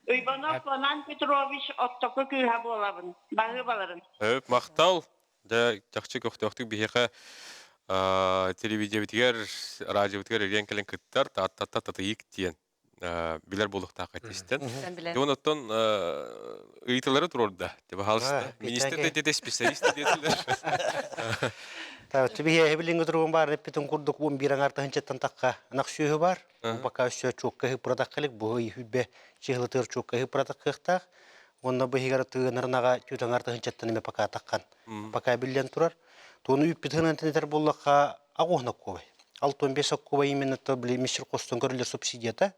H: Уйбанов Конан Петрович оттоку кыыһа буолабын. Баһыыбаларын.
A: Сөп, махтал. Дьэ, чахчы көхтөөхтүк биһиэхэ телевидениебитигэр, радиобытыгар эрийэн кэлэн кыттар Тааттата Татыйык диэн билэр буолуохтаах истэн. Дьон оттон ыйытылары туруорда. Пожалуйста. Министр да специалист диэтилэр.
C: Так, биһиэхэ билиҥҥи туругун баар эппитин курдук 11 аҥаар тыһыынчаттан тахха ынах сүөһү бар. Пока өссө чуокка ыһыппыратаххалик бу үһүбэ чыһылытыгар чуокка ыһыппыратаххыахтаах. Уонна бу иһигэр тыынарынаҕа түүт аҥаар тыһыынчаттан эмэ пока таххан. Пока биллэн турар. Туону үүппүт тынытар буоллахха аҕуһна куобай. 65 соккуба именно то били миссер костон көрүллэр субсидията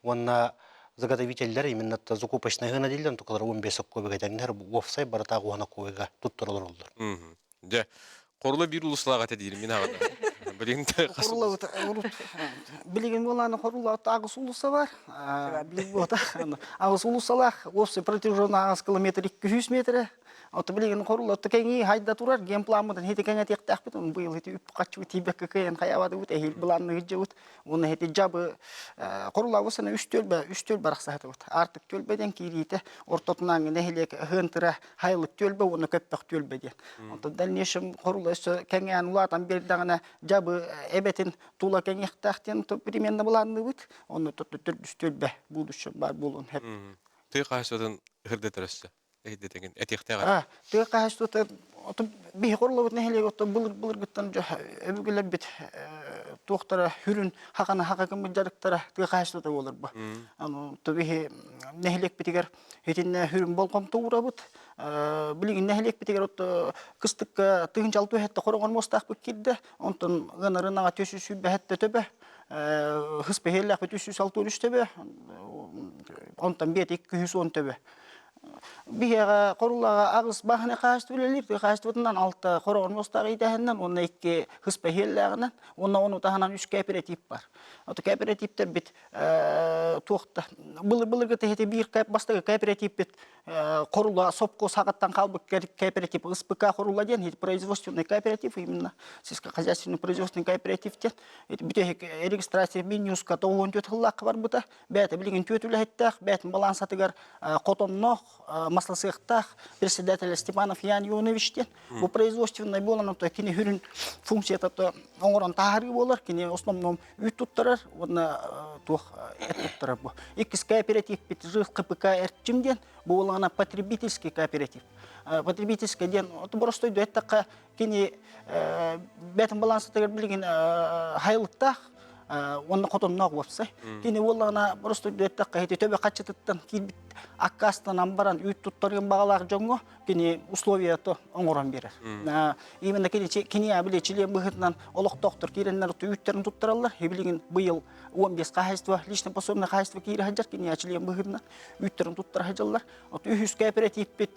C: уонна заготовителлэр именно то закупочная гына дииллэр онтукалар 15 соккуобага тэҥнэр уопсай барыта аҕуһна куобайга туттарылар оллор.
A: Дьэ, Хорула биир улуслаах этэ диир мин аҕата. Билигин
D: Хорула билигин буолааны Хорула аҕыс улуса бар. Билигин аҕыс улусалаах уопсай протяженность аҕыс километр 200 метрэ. Ото билигин хорула кэҥии хайда турар генпламмытын хити кэҥэтиэхтээхпит быйыл хити үп хаччы тиийбэккэ кыайан хайаабатыбыт эһиил былаанныыр дьыбыт уонна хити жабы хорулабы сана үс түөлбэ үс түөлбэ арахсаһатыбыт артык түөлбэ диэн киириитэ ортотунааҥҥы нэһилиэк ыһыантыра хайылык түөлбэ уонна көппөх түөлбэ диэн онтон дальнейшем хорула өссө кэҥээн улаатан биэрдэҕинэ жабы эбэтин тула кэҥиэхтээх диэн примерно былаанныыбыт онно төрдүс түөлбэ будущем баар буолуон сөп
A: Тыа хаһаайыстыбатын ырдатар өссө этиэхтээх
D: этэ. Тыа хаһаайыстыбата биһи хорлобут нэһилиэк оттон былыр былыргыттан өбүгэлэрбит туохтара хүрүн хакана хака гыммыт дьарыктара тыа хаһаайыстыбата буолар бу. Аны биһи нэһилиэкпитигэр итиннэ хүрүн болҕомто уурабыт. Билигин нэһилиэкпитигэр отто кыстыкка тыһыынча алты үһэттэ хороҕор муостаахпыт киирдэ. Онтон ыанарын аҕа 327 төбө хыс бэһиэллээхпит 363 төбө онтон биэт 210 төбө. Биһиэхэ Хорулаҕа аҕыс баһыны хаһаайыстыба үлэлиир. Тыа хаһаайыстыбатынан алта хороҕор муостаах иитээһининэн уонна икки хыспа иһиэллээҕинэн уонна ону таһынан үс кооператив бар. Ото кооперативтэрбит туохта былыр-былыргы тэһити биир бастакы кооперативпит Хорула сопхуос саҕаттан хаалбыт кооператив СПК Хорула диэн производственный кооператив именно сельскохозяйственный производственный кооператив диэн бүтэһик регистрация Минюска 94 сыллаахха барбыта. Бэйэтэ билигин түөрт үлэһиттээх, бэйэтин балансатыгар хотонноох, маслосыахтаах председатель Степанов Ян Ионович диэн. Бу производственный буолан то кини хүрүн функцията оҥорон таһаарыы буолар, кини основном үүт туттарар уонна туох эт туттарар бу. Иккис кооперативпит ЖКПК Эрчим диэн, бу буолаҕына потребительский кооператив. Потребительский диэн боростойду эттэххэ кини бэйэтин балансатыгар билигин хайылыктаах уонна хотонноох уопсай. Кини буоллаҕына просто эттэххэ ити төбө хаччытыттан киирбит аккаастанан баран үүт туттарыан баҕалаах дьоҥҥо кини условията оҥорон биэрэр. Именно кини кини били чилиэн быһыытынан олохтоохтор киирэннэр үүттэрин туттараллар. Билигин быйыл 15 хаһайство личное пособное хаһайство киирэ сылдьар кини чилиэн быһыытынан үүттэрин туттара сылдьаллар. Үһүс кооперативпит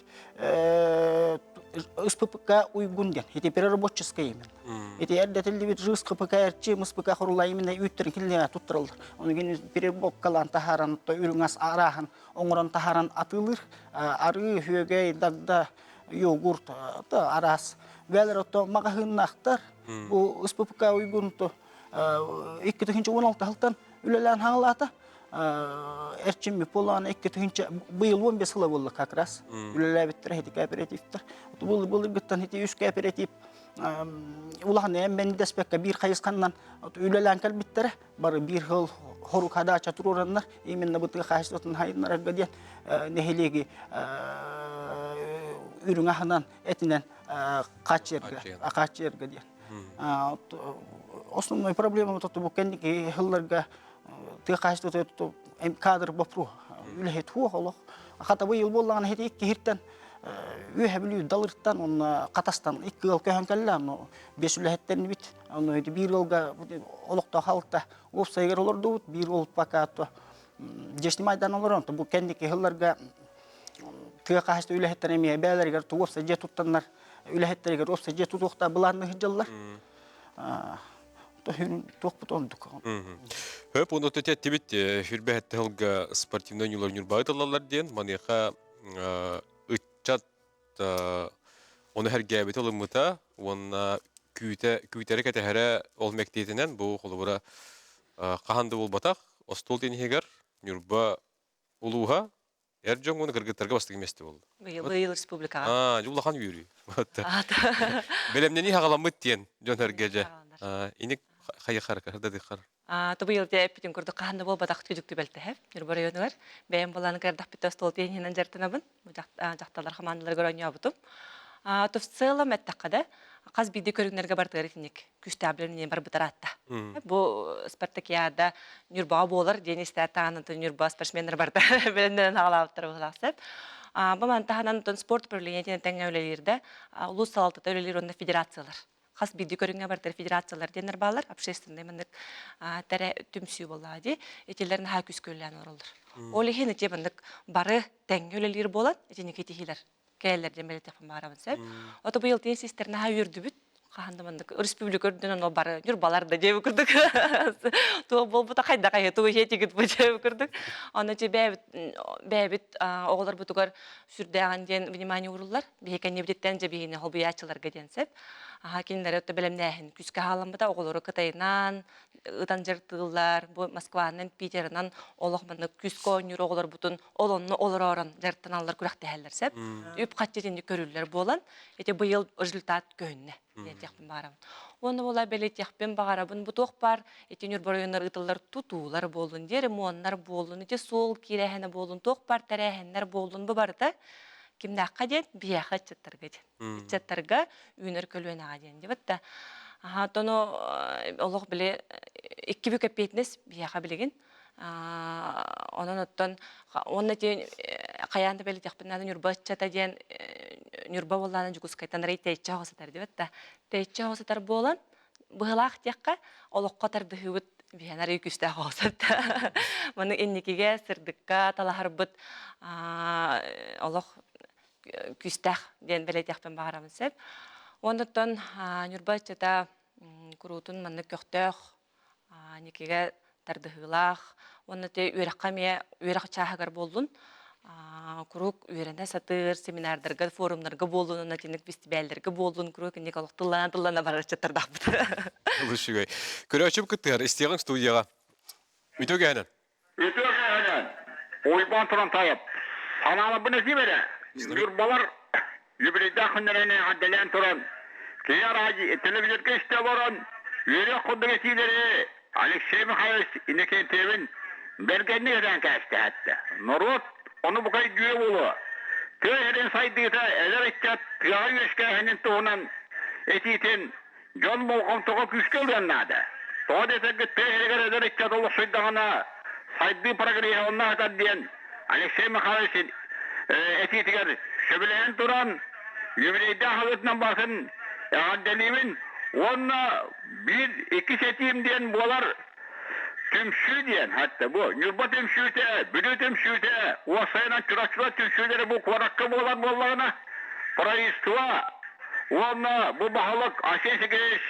D: СППК уйгун диэн. Ити переработческая именно. Ити эрдэтиллибит ЖСКПК эрчи МСПК хорула именно үүттэрин кинилэр туттараллар. Ону кини переработкалаан таһааран, үрүҥ ас арааһын оҥорон таһааран атыылыыр. Арыы, үөгэй, дагда, йогурт, араас. Бээлэр ото маҕаһыыннаахтар. Бу СППК уйгун то 2016 сылтан үлэлээн хаалаата. Эрчимми буолаана 2000 быйыл 15 сыла буолла как раз үлэлээбиттэр ити кооперативтар. Бу былыргыттан ити үс кооператив улахан эммен дэспэккэ биир хайысханнан үлэлээн кэлбиттэрэ. Бары биир сыл хорук хадаача туруораннар именно бу тыа хаһайыстыбатын хайыннарарга диэн нэһилиэги үрүҥ аһынан этинэн хааччыйарга хааччыйарга диэн. Основной проблема бу кэнники сылларга тыа хаһаайыстыбата кадр боппуруоһа үлэһит суох олох. Хата быйыл буоллаҕына ити икки иһиртэн үөһэ Бүлүү Далыртан уонна Хатастан икки ыал көһөн кэллэ. Ону биэс үлэһиттэннибит. Ону ити биир ыалга олохтоох алта уопсайыгар олордубут. Биир уол пока то дьиэсни майдан олорон бу кэнники сылларга тыа хаһаайыстыба үлэһиттэрэ эмиэ бэйэлэригэр уопсай дьиэ туттаннар үлэһиттэригэр уопсай дьиэ тутуохтаах былаанна сылдьаллар. Туохпут ордук.
A: Хөп уонна тэтиэттибит хүрбэһэтте сылга спортивнай ньулар Ньурбаҕа тыллаллар диэн маныаха ыччат ону сэргээбитэ ылыммыта уонна күүтэ күүтэрэ кэтэһэрэ ол мэктиэтинэн бу холобура хаһан да буолбатах остуол тенниһигэр Ньурба улууһа Эр дьон уонна кыргыттарга бастакы миэстэ буолла.
E: Быйыл быйыл республикаҕа.
A: Аа, дьэ улахан үөрүү. Бэлэмнэнии хаҕаламмыт диэн дьон эргэ дьэ. Иник хайыхар кырдадыхар.
E: Аа, то быйыл дьэ эппитин курдук хаһан да буолбатах күдүк түбэлтэһэ. Ньурба районугар бэйэм былааны кырдахпыт остуол тиэнинэн дьарыктанабын. Дьахталлар хамаандаларыгар оонньообутум. А, то в целом эттэххэ да, хас биирдии көрүҥнэргэ бартыгар итинник күүстээх билимнээн барбытар аатта. Бу спартакиада Ньурбаҕа буолар диэн истээт таһынан Ньурба спортсменнар барда бэлэмнэнэн хаалаабыттара быһыылаах сөп. Бу маны таһынан спорт управлениетин тэҥҥэ үлэлиир да улуус салалтата үлэлиир уонна федерациялар. Хас биирдии көрүҥҥэ бардар федерациялар диэннэр бааллар. Общественный маннык тэрэ түмсүү буоллаҕа дии. Итилэр наһаа күүскэ үлэлээн олороллор. Ол иһин ити маннык бары тэҥҥэ үлэлиир буолан итинник итиһиилэр кэлэллэр диэн бэлиэтиэхпин баҕарабын сөп. Ото быйыл тиэн систэр наһаа үөрдүбүт. Хаһан да маннык республика үрдүнэн онно бары Ньурбалар да диэбит курдук туох буолбута хайдах айы тугу иһиэтигит бу диэбит курдук. Аны ти бэйэбит бэйэбит оҕолорбутугар сүрдээҕин диэн внимание ууруллар. Биһи кэннибититтэн дьэ биһини холбуйааччыларга диэн сөп. Аха кинилэри өттө бэлэмнээһин күүскэ хаалламмыта оҕолору Кытайынан ытан дьарыктыыллар. Бу Москванан, Питерынан олох маннык күүскэ оонньуур оҕолорбутун ол онно олороорон дьарыктаналлар күрэхтэһэллэр сөп. Үп-харчы итинник көрүллэр буолан, ити быйыл результат көһүннэ диэтиэхпин баҕарабын. Уонна буола бэлиэтиэхпин баҕарабын бу туох баар ити Ньурба оройуоннар ыытыллар тутуулар буоллун, дьиэ ремоннар буоллун, ити суол киирээһинэ буоллун, туох баар тэрээһиннэр буоллун бу барыта кимнээххэ диэн биһиэхэ ыччаттарга диэн. Ыччаттарга үүнэр көлүөнэҕэ диэн дибит да. Аха, тону олох били икки бүк эппиэтинэс биһиэхэ билигин Онон оттон уонна ити хайаан да бэлиэтиэхпин наада Ньурба ыччата диэн Ньурба буоллаҕына Дьокуускайтан арай тэйиччи оҕо сытар диэбит да. Тэйиччи оҕо сытар буолан быһылаах диэххэ олоххо тардыһыыбыт биһэн арый күүстээх оҕо сытта. Маны инникигэ сырдыкка талаһарбыт олох. күүстээх диэн бэлиэтиэхпин баҕарабын сөп. Оннуттан Ньурба ыччата куруутун маннык көхтөөх, никигэ тардыһыылаах уонна те үөрэххэ эмиэ үөрэх чааһыгар буоллун куруук үөрэнэ сатыыр семинардарга, форумнарга буоллун уонна итинник фестивалларга буоллун куруук инник олох тыллана тыллана барар ыччаттардаахпыт.
A: Олус үчүгэй. Көрөөччүм кыттыһар истиэҕиҥ студияҕа. Үтүө кэһэнэн.
I: Үтүө кэһэнэн. Уйбаан туран тайып. Санааларбын этиим эрэ. Ньурбалар юбилейдаах күннэрин эҕэрдэлээн туран, киһи араадьы телевизорга истэ олорон, үөрэх курдук этиилэри Алексей Михайлович Иннокентьевин бэргэнник этэн кээстэһэттэ. Норуот ону бука өйдүө буолуо. Тыа сирин сайдыыта эдэр ыччат тыаҕа үөскээһинин туһунан этиитин дьон болҕомтоҕо күүскэ ылыан наада. Тоҕо диэтэргит тыа сиригэр эдэр ыччат олохсуйдаҕына сайдыы прогреһа онно сытар диэн Алексей Михайлович этиитигэр сөбүлэһэн туран юбилейдаах ылытынан барытын эҕэрдэлиибин уонна биир иккис этиим диэн буолар түмсүү диэн хатта бу Ньурба түмсүүтэ, Бүлүү түмсүүтэ, уопсайынан Чурапчылар түмсүүлэрэ бу куоракка буолар буоллаҕына правительство уонна бу баһылык Арсен Сергеевич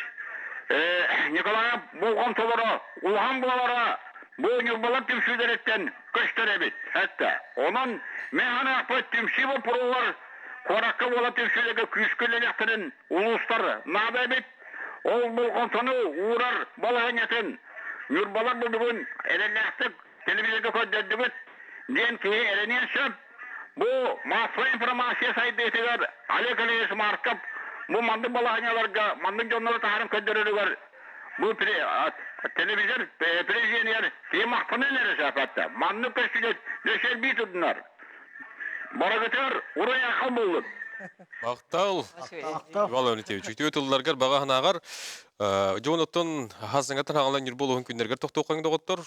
I: Николаев болҕомтолоро улахан буолара бу Ньурбалар түмсүүлэриттэн көстөр эбит этэ. Онон мин санаахпыт түмсүү боппуруоһугар куоракка буола түмсүүлэргэ күүскэ үлэлиэхтэрин улуустар наада эбит. Ол болҕомтону уурар балаһыанньатын Ньурбалар бу бүгүн эрэллээхтик телевизорга көрдөрдүгүт диэн киһи эрэниэн сөп. Бу массовай информация сайдыытыгар Олег Ильич Марков бу маннык балаһыанньаларга маннык дьоннору таһааран көрдөрөрүгэр бу телевизор президенигэр киһи махтаныан эрэ сөп этэ. Маннык көстүүнү дөссө турдунар. Барыгытыгар уруй-айхал буоллун!
A: Махтал. Иван Леонтьевич, үтүө тылларгар баҕа санааҕар дьон оттон хасыңаттан хаҥалан Ньурба улууһун күннэргэр тохтуоххаҥ доҕоттор.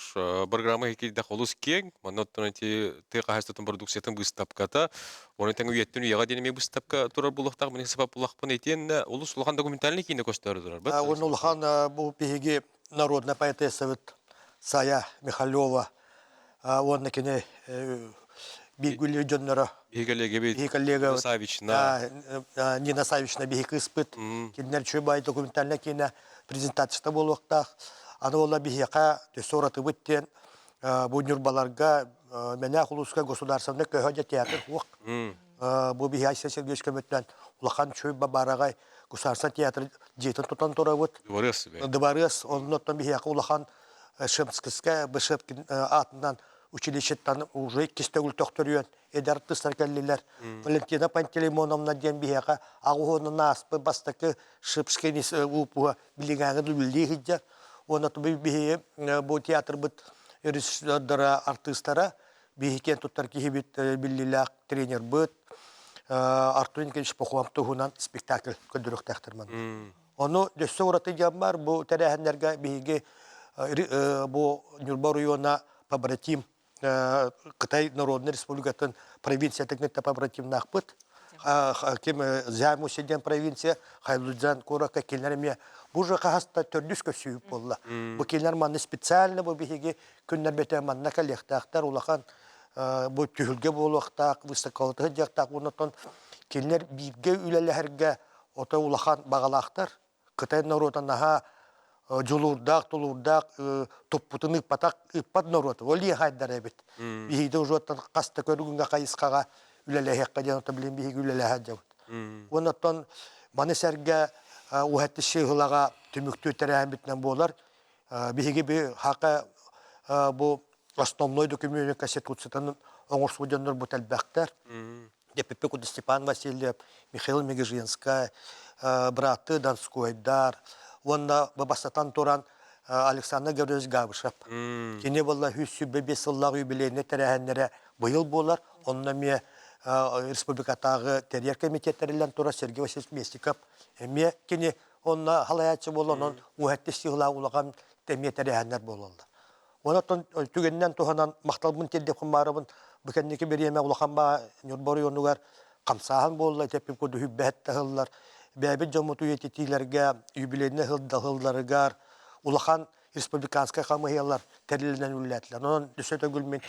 A: Программа киирдэх олус киэҥ. Манна оттон ити тыа хаһаайыстыбатын продукциятын быыстапката, оны тэҥ үйэттэн үйэҕэ диэн эмиэ быыстапка турар булуохтаах мин сапап булахпын итиэннэ олус улахан документальный киинэ көстөөрү турар.
B: Уонна улахан бу биһиги народная поэтессабыт Сая Михалева уонна кини биир дьонноро
A: биһи коллегабит
B: биһи коллега
A: Савична
B: Нина Савична биһи кыыспыт кинилэр үчүгэй баай документальнай киинэ презентацията буолуохтаах аны буолла биһиэхэ төссө уратыбыт диэн бу Ньурбаларга Мэнээх улууска государственный көһө дьэ театр суох бу биһи Айсен Сергеевич көмөтүнэн улахан үчүгэй бабаараҕай государственный театр дьиэтин тутан турабыт
A: Дыбарыас
B: Дыбарыас оннуттан биһиэхэ улахан Шемскискэ Бышевкин аатынан училищеттан уже иккис төгүл төхтөрүйэн эдэр артыыстар кэллилэр. Валентина Пантелеймоновна диэн биһиэхэ аҕуһуонун ааспыт бастакы Шипский УПУ билиҥээҥи үлэлии сылдьар. Уонна биһиги бу театрбыт режиссердара, артыыстара биһиги киэн туттар киһибит биллиилээх тренербыт Артур Николаевич Пахомов туһунан спектакль көрдөрүөхтээхтэр манна. Ону өссө ураты диэн баар, бу тэрээһиннэргэ биһиги бу Ньурба оройуона побратим Кытай Народнай Республикатын провинциятын кытта побратимнаахпыт. Ким Зямуси диэн провинция, Хайлудзян куоракка кинилэр эмиэ бу уже хаһаста төрдүс көрсүһүү буолла. Бу кинилэр манна специально бу биһиги күннэрбитэ манна кэлиэхтээхтэр улахан бу түһүлгэ буолуохтаах, выставкалата сылдьыахтаах уонна оттон кинилэр бииргэ үлэлэһэргэ ото улахан баҕалаахтар. Кытай норуота наһаа дьулуурдаах, тулуурдаах, туппутун ыыппатах, ыыппат норуот. Ол иэхайдар эбит. Биһиги ужуоттан хас да көрүҥҥэ хайысхаҕа үлэлэһиэххэ диэн ото билин биһиги үлэлэһэ дьабыт. Уонна оттон маны сэргэ уһатты сыыһылаҕа түмүктүү тэрээһиммитинэн буолар. Биһиги би хака бу основной документ конституциятын оҥорсуу дьоннор бу элбэхтэр. Деппиппи курдук Степан Васильев, Михаил Мегежинскай, бырааттыы Донскойдар уонна бастатан туран Александр Гаврилович Габышев. Кини буолла 125 сыллаах юбилейнай тэрээһиннэрэ быйыл буолар. Онно эмиэ республикатааҕы тэрийэр комитет тэриллэн турар Сергей Васильевич Местников эмиэ кини онно халайааччы буолан, онон уһэтти сыылаах улахан эмиэ тэрээһиннэр буолаллар. Онон түгэнинэн туһанан махталбын тиэрдиэхпин баарабын. Бу кэнники бириэмэ улахан баа Ньурба оройуонугар хамсааһын буолла, итеппин курдук хүббэһэт таһыллар. Бэйэбит дьоммут үйэтитиилэргэ, юбилейнай сылларыгар улахан республиканскай хамыыһыйалар тэрилинэн үлэлээтилэр. Онон өссө төгүл мин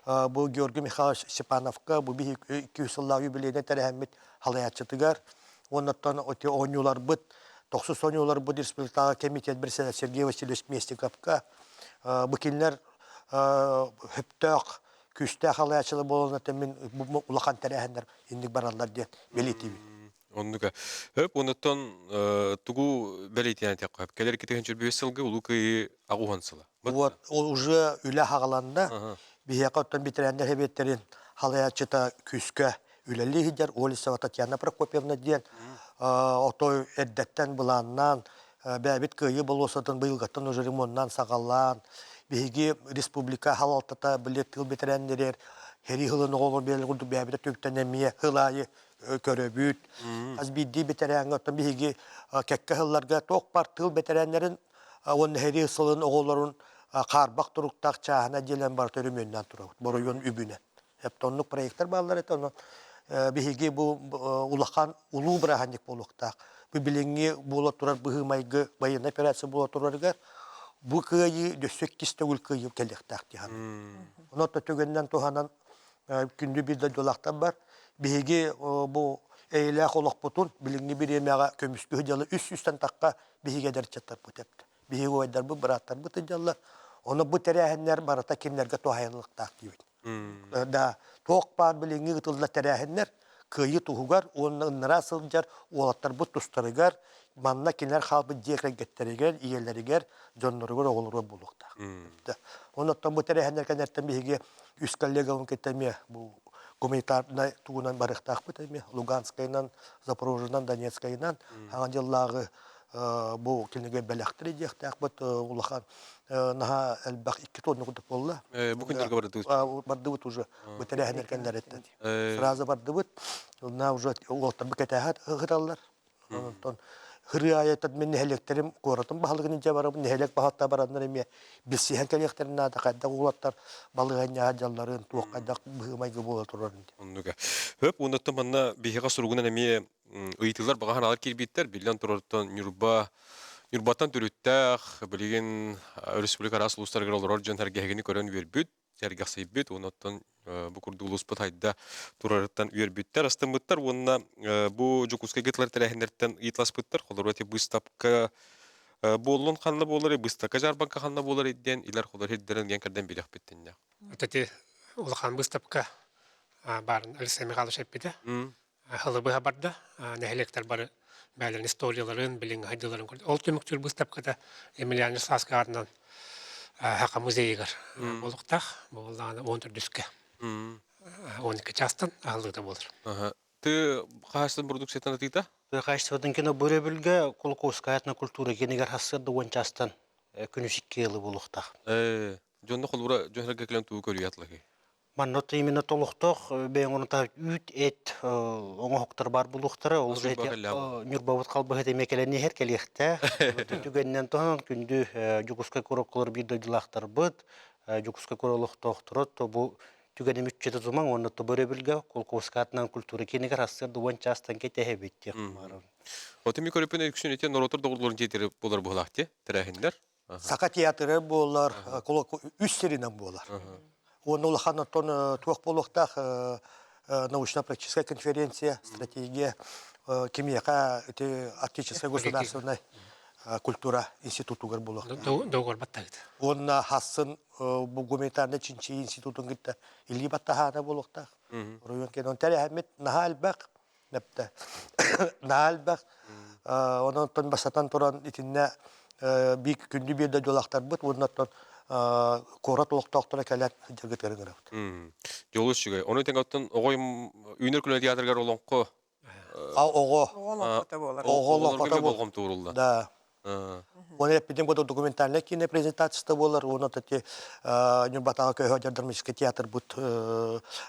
B: бу Георгий Михайлович Степановка бу биһи 200 сыллаах юбилейынан тэрээһиммит халайааччытыгар уоннаттан оти оонньууларбыт тохсус оонньууларбыт республикаҕа комитет председатель Сергей Васильевич Местниковка бу кинилэр хөптөөх күүстээх халайааччылар буолан мин улахан тэрээһиннэр инник бараллар диэн бэлиэтиибин.
A: Оннука. Хөп, онуттан тугу бэлиэтиэн этиэххэ хөп. Кэлэр 2025 сылга Улуу Кыайыы аҕуһан сыла.
B: Вот, ол уже үлэ хаҕаланна. Биһиэхэ оттон ветераннар сэбиэттэрин халайааччыта күүскэ үлэлии сылдьар Олесова Татьяна Прокопьевна диэн отой эрдэттэн былааннаан бэйэбит Кыайыы болуоссатын быйылгаттан уже ремоннаан саҕалаан биһиги республика халалтата били тыыл бэтэрээннэригэр сэрии сылын оҕолор биэрэр курдук бэйэбит өттүбүттэн эмиэ сыл аайы көрөбүт. Хас биирдии бэтэрээҥҥэ оттон биһиги кэккэ сылларга туох баар тыыл бэтэрээннэрин уонна сэрии сылын оҕолорун хаарбах туруктаах чааһына диэлэн барыта өрөмүөннээн турабыт боройуон үбүнэн. Оннук проектар бааллар этэ онон биһиги бу улахан улуу бырааһынньык буолуохтаах. Бу билиҥҥи буола турар быһыы-майгы военная операция буола турарыгар бу кыайыы өссө иккис төгүл кыайыы кэлиэхтээх дии саныыбын. Онон түгэнинэн туһанан күндү биир дойдулаахтар бар. Биһиги бу эйэлээх олохпутун билиҥҥи бириэмэҕэ көмүскүү дьыала үс сүүстэн тахха биһиги эдэр ыччаттарбыт эптэ. Биһиги убайдарбыт, бырааттарбыт ыдьаллар. Ону бу тэрээһиннэр барыта кинилэргэ туһаайыллыахтаах диибит. Да, туох баар билиҥҥи ыытыллар тэрээһиннэр кыайыы туһугар уонна ыннараа сылдьар уолаттарбыт тустарыгар манна кинилэр хаалбыт дьиэ кэргэттэригэр, ийэлэригэр, дьонноругар, оҕолоругар буолуохтаах. Онон бу тэрээһиннэр кэнниттэн биһиги үс коллегабын кытта эмиэ бу гуманитарнай тугунан барыахтаахпыт эмиэ Луганскайынан, Запорожьенан, Донецкайынан хаҥа дьыллааҕы бу кинигэ бэлэхтэри диэхтээхпит улахан наһаа элбэх икки тонна курдук буолла.
A: Бу күннэргэ бардыбыт.
B: Бардыбыт уже бу тэрээһиннэр кэннэриттэн. Сразу бардыбыт. Онна уже уолаттарбыт кэтээһэ ыһыталлар. Онтон ырыа айатат мин нэһилиэктэрим куоратым баһылыгын илдьэ барабын, нэһилиэк баһылыктара бараннар эмиэ билсиһэн кэлиэхтэрин наада, хайдах уолаттар балаһыанньаҕа дьалларын, туох хайдах быһыы-майгы буола турарын.
A: Оннуга. Хөп, оннуттан манна биһиэхэ суругунан эмиэ ыйытыылар баҕа санаалар киирбиттэр. Биллэн турартан Ньурба Ньурбаттан төрүттээх, билигин республика араас улуустарыгар олорор дьон сэргэһигини көрөн үөрбүт, сэргэхсийбит уонна оттон бу курдук улууспут хайда турарыттан үөрбүттэр, астыммыттар уонна бу Дьокуускайга ыытылар тэрээһиннэртэн ыйыталаспыттар. Холобура, ити быыстапка буоллун ханна буолар, быыстапка дьаарбаҥка ханна буолар диэн илэр холор ирдэрин диэн кэрдэн билэхпит тиннэх.
F: Вот эти улахан быыстапка баарын Алексей Михайлович эппитэ. Хылыбыһа барда, нэһилиэктэр бары бэйэлэрин историяларын, билиҥҥи хайдыыларын көрдө. Ол түмүктүүр быыстапката Емельян Ярославскай аатынан Хака музейыгар буолуохтаах. Бу буоллаҕына уон төрдүскэ 12 чаастан аһыллыыта буолар.
A: Ты хаһаайыстыбатын продукциятын атыыта?
C: Тыа хаһаайыстыбатын кино бу өрөбүлгэ Кулаковскай аатынан культура киинигэр сарсыарда уон чаастан күнүс икки ыалы буолуохтаах.
A: Дьонно холобура дьон кэлэн тугу көрүйэ атлаһыы?
C: Манна именно толохтоох бэйэҥ ону үүт, эт оҥоһуктар баар буолуохтара. Ол Ньурбабыт халбаһыт эмиэ кэлэн иһэр, кэлиэхтээх. Түгэнинэн туһанан күндү Дьокуускай куораккалар биир дойдулаахтарбыт, Дьокуускай куорат олохтоохторо то бу түгэни мүччү тутумаҥ уонна тобу өрөбүлгэ Кулаковскай атынан культура киинигэр сарсыарда уон чаастан кэтэһэбит диэх баарым.
A: Оту ми көрөппүн үксүн ити норуоттар доҕорлорун тиэтери буолар быһылаах ти тэрээһиннэр.
B: Саха театры буолар, үс сиринэн буолар. Уонна улахан оттон туох буолуохтаах научно-практическая конференция, стратегия кимиэхэ ити Арктическая государственная культура институтугар буолуохтаах.
F: Договор баттагыт.
B: Уонна хассын бу гуманитарнай чинчийии институтун кытта илии баттаһаана буолуохтаах. Оройуон кэнон тэрээһиммит наһаа элбэх, Нэптэ. Наһаа элбэх. Онон оттон бастатан туран итиннэ биир күндү биир дойдулаахтарбыт уонна оттон куорат олохтоохторо кэлэн сылдьаргытыгар ыҥырабыт.
A: Дьолус үчүгэй. Ону тэҥэ оттон оҕо үүнэр көлүөнэ театрыгар олоҥхо
B: А оҕо
G: Оҕо олоҥхото буолар.
B: Оҕо олоҥхото
A: болҕомто ууруллар.
B: Да. Уонна эппитим курдук документальнай киинэ презентацията буолар. Уонна эти Ньурбатааҕы көһө драматическай театрбыт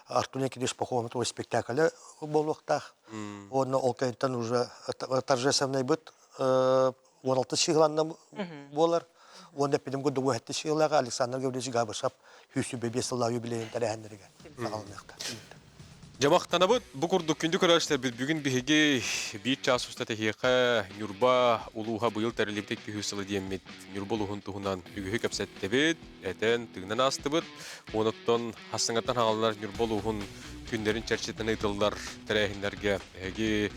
B: Артур Никитич Пахомов спектакле буолуохтаах. Уонна ол кэнниттэн уже торжественныйбыт 16 сыыланна буолар. Уонна эппитим курдук уһэтти сыылаҕа Александр Гаврилович Габышев 125 сыллаах юбилейын тэрээһиннэригэр саҕаланыахтаах.
A: Дьамахтанабыт бу курдук күндү көрөөччүлэрбит бүгүн биһиги биир чаас устата эһиэхэ Ньурба улууһа быйыл тэриллибит күһү сылы диэммит Ньурба улууһун туһунан үгүһү кэпсэттибит, этэн, тыынан аастыбыт. Онуттан хассыҥаттан хааллар Ньурба улууһун күннэрин чэрчитинэн ыытыллар тэрээһиннэргэ эһиги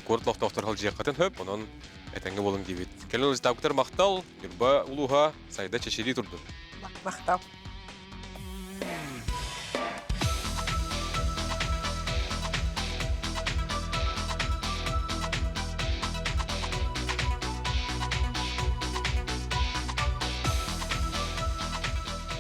A: куорат олохтоохтор халдьыаххытын хөп, онон этэҥҥэ буолуҥ диибит. Кэлин ыстаабыттар махтал, Ньурба улууһа сайда чэчирии турдун.
G: Махтал.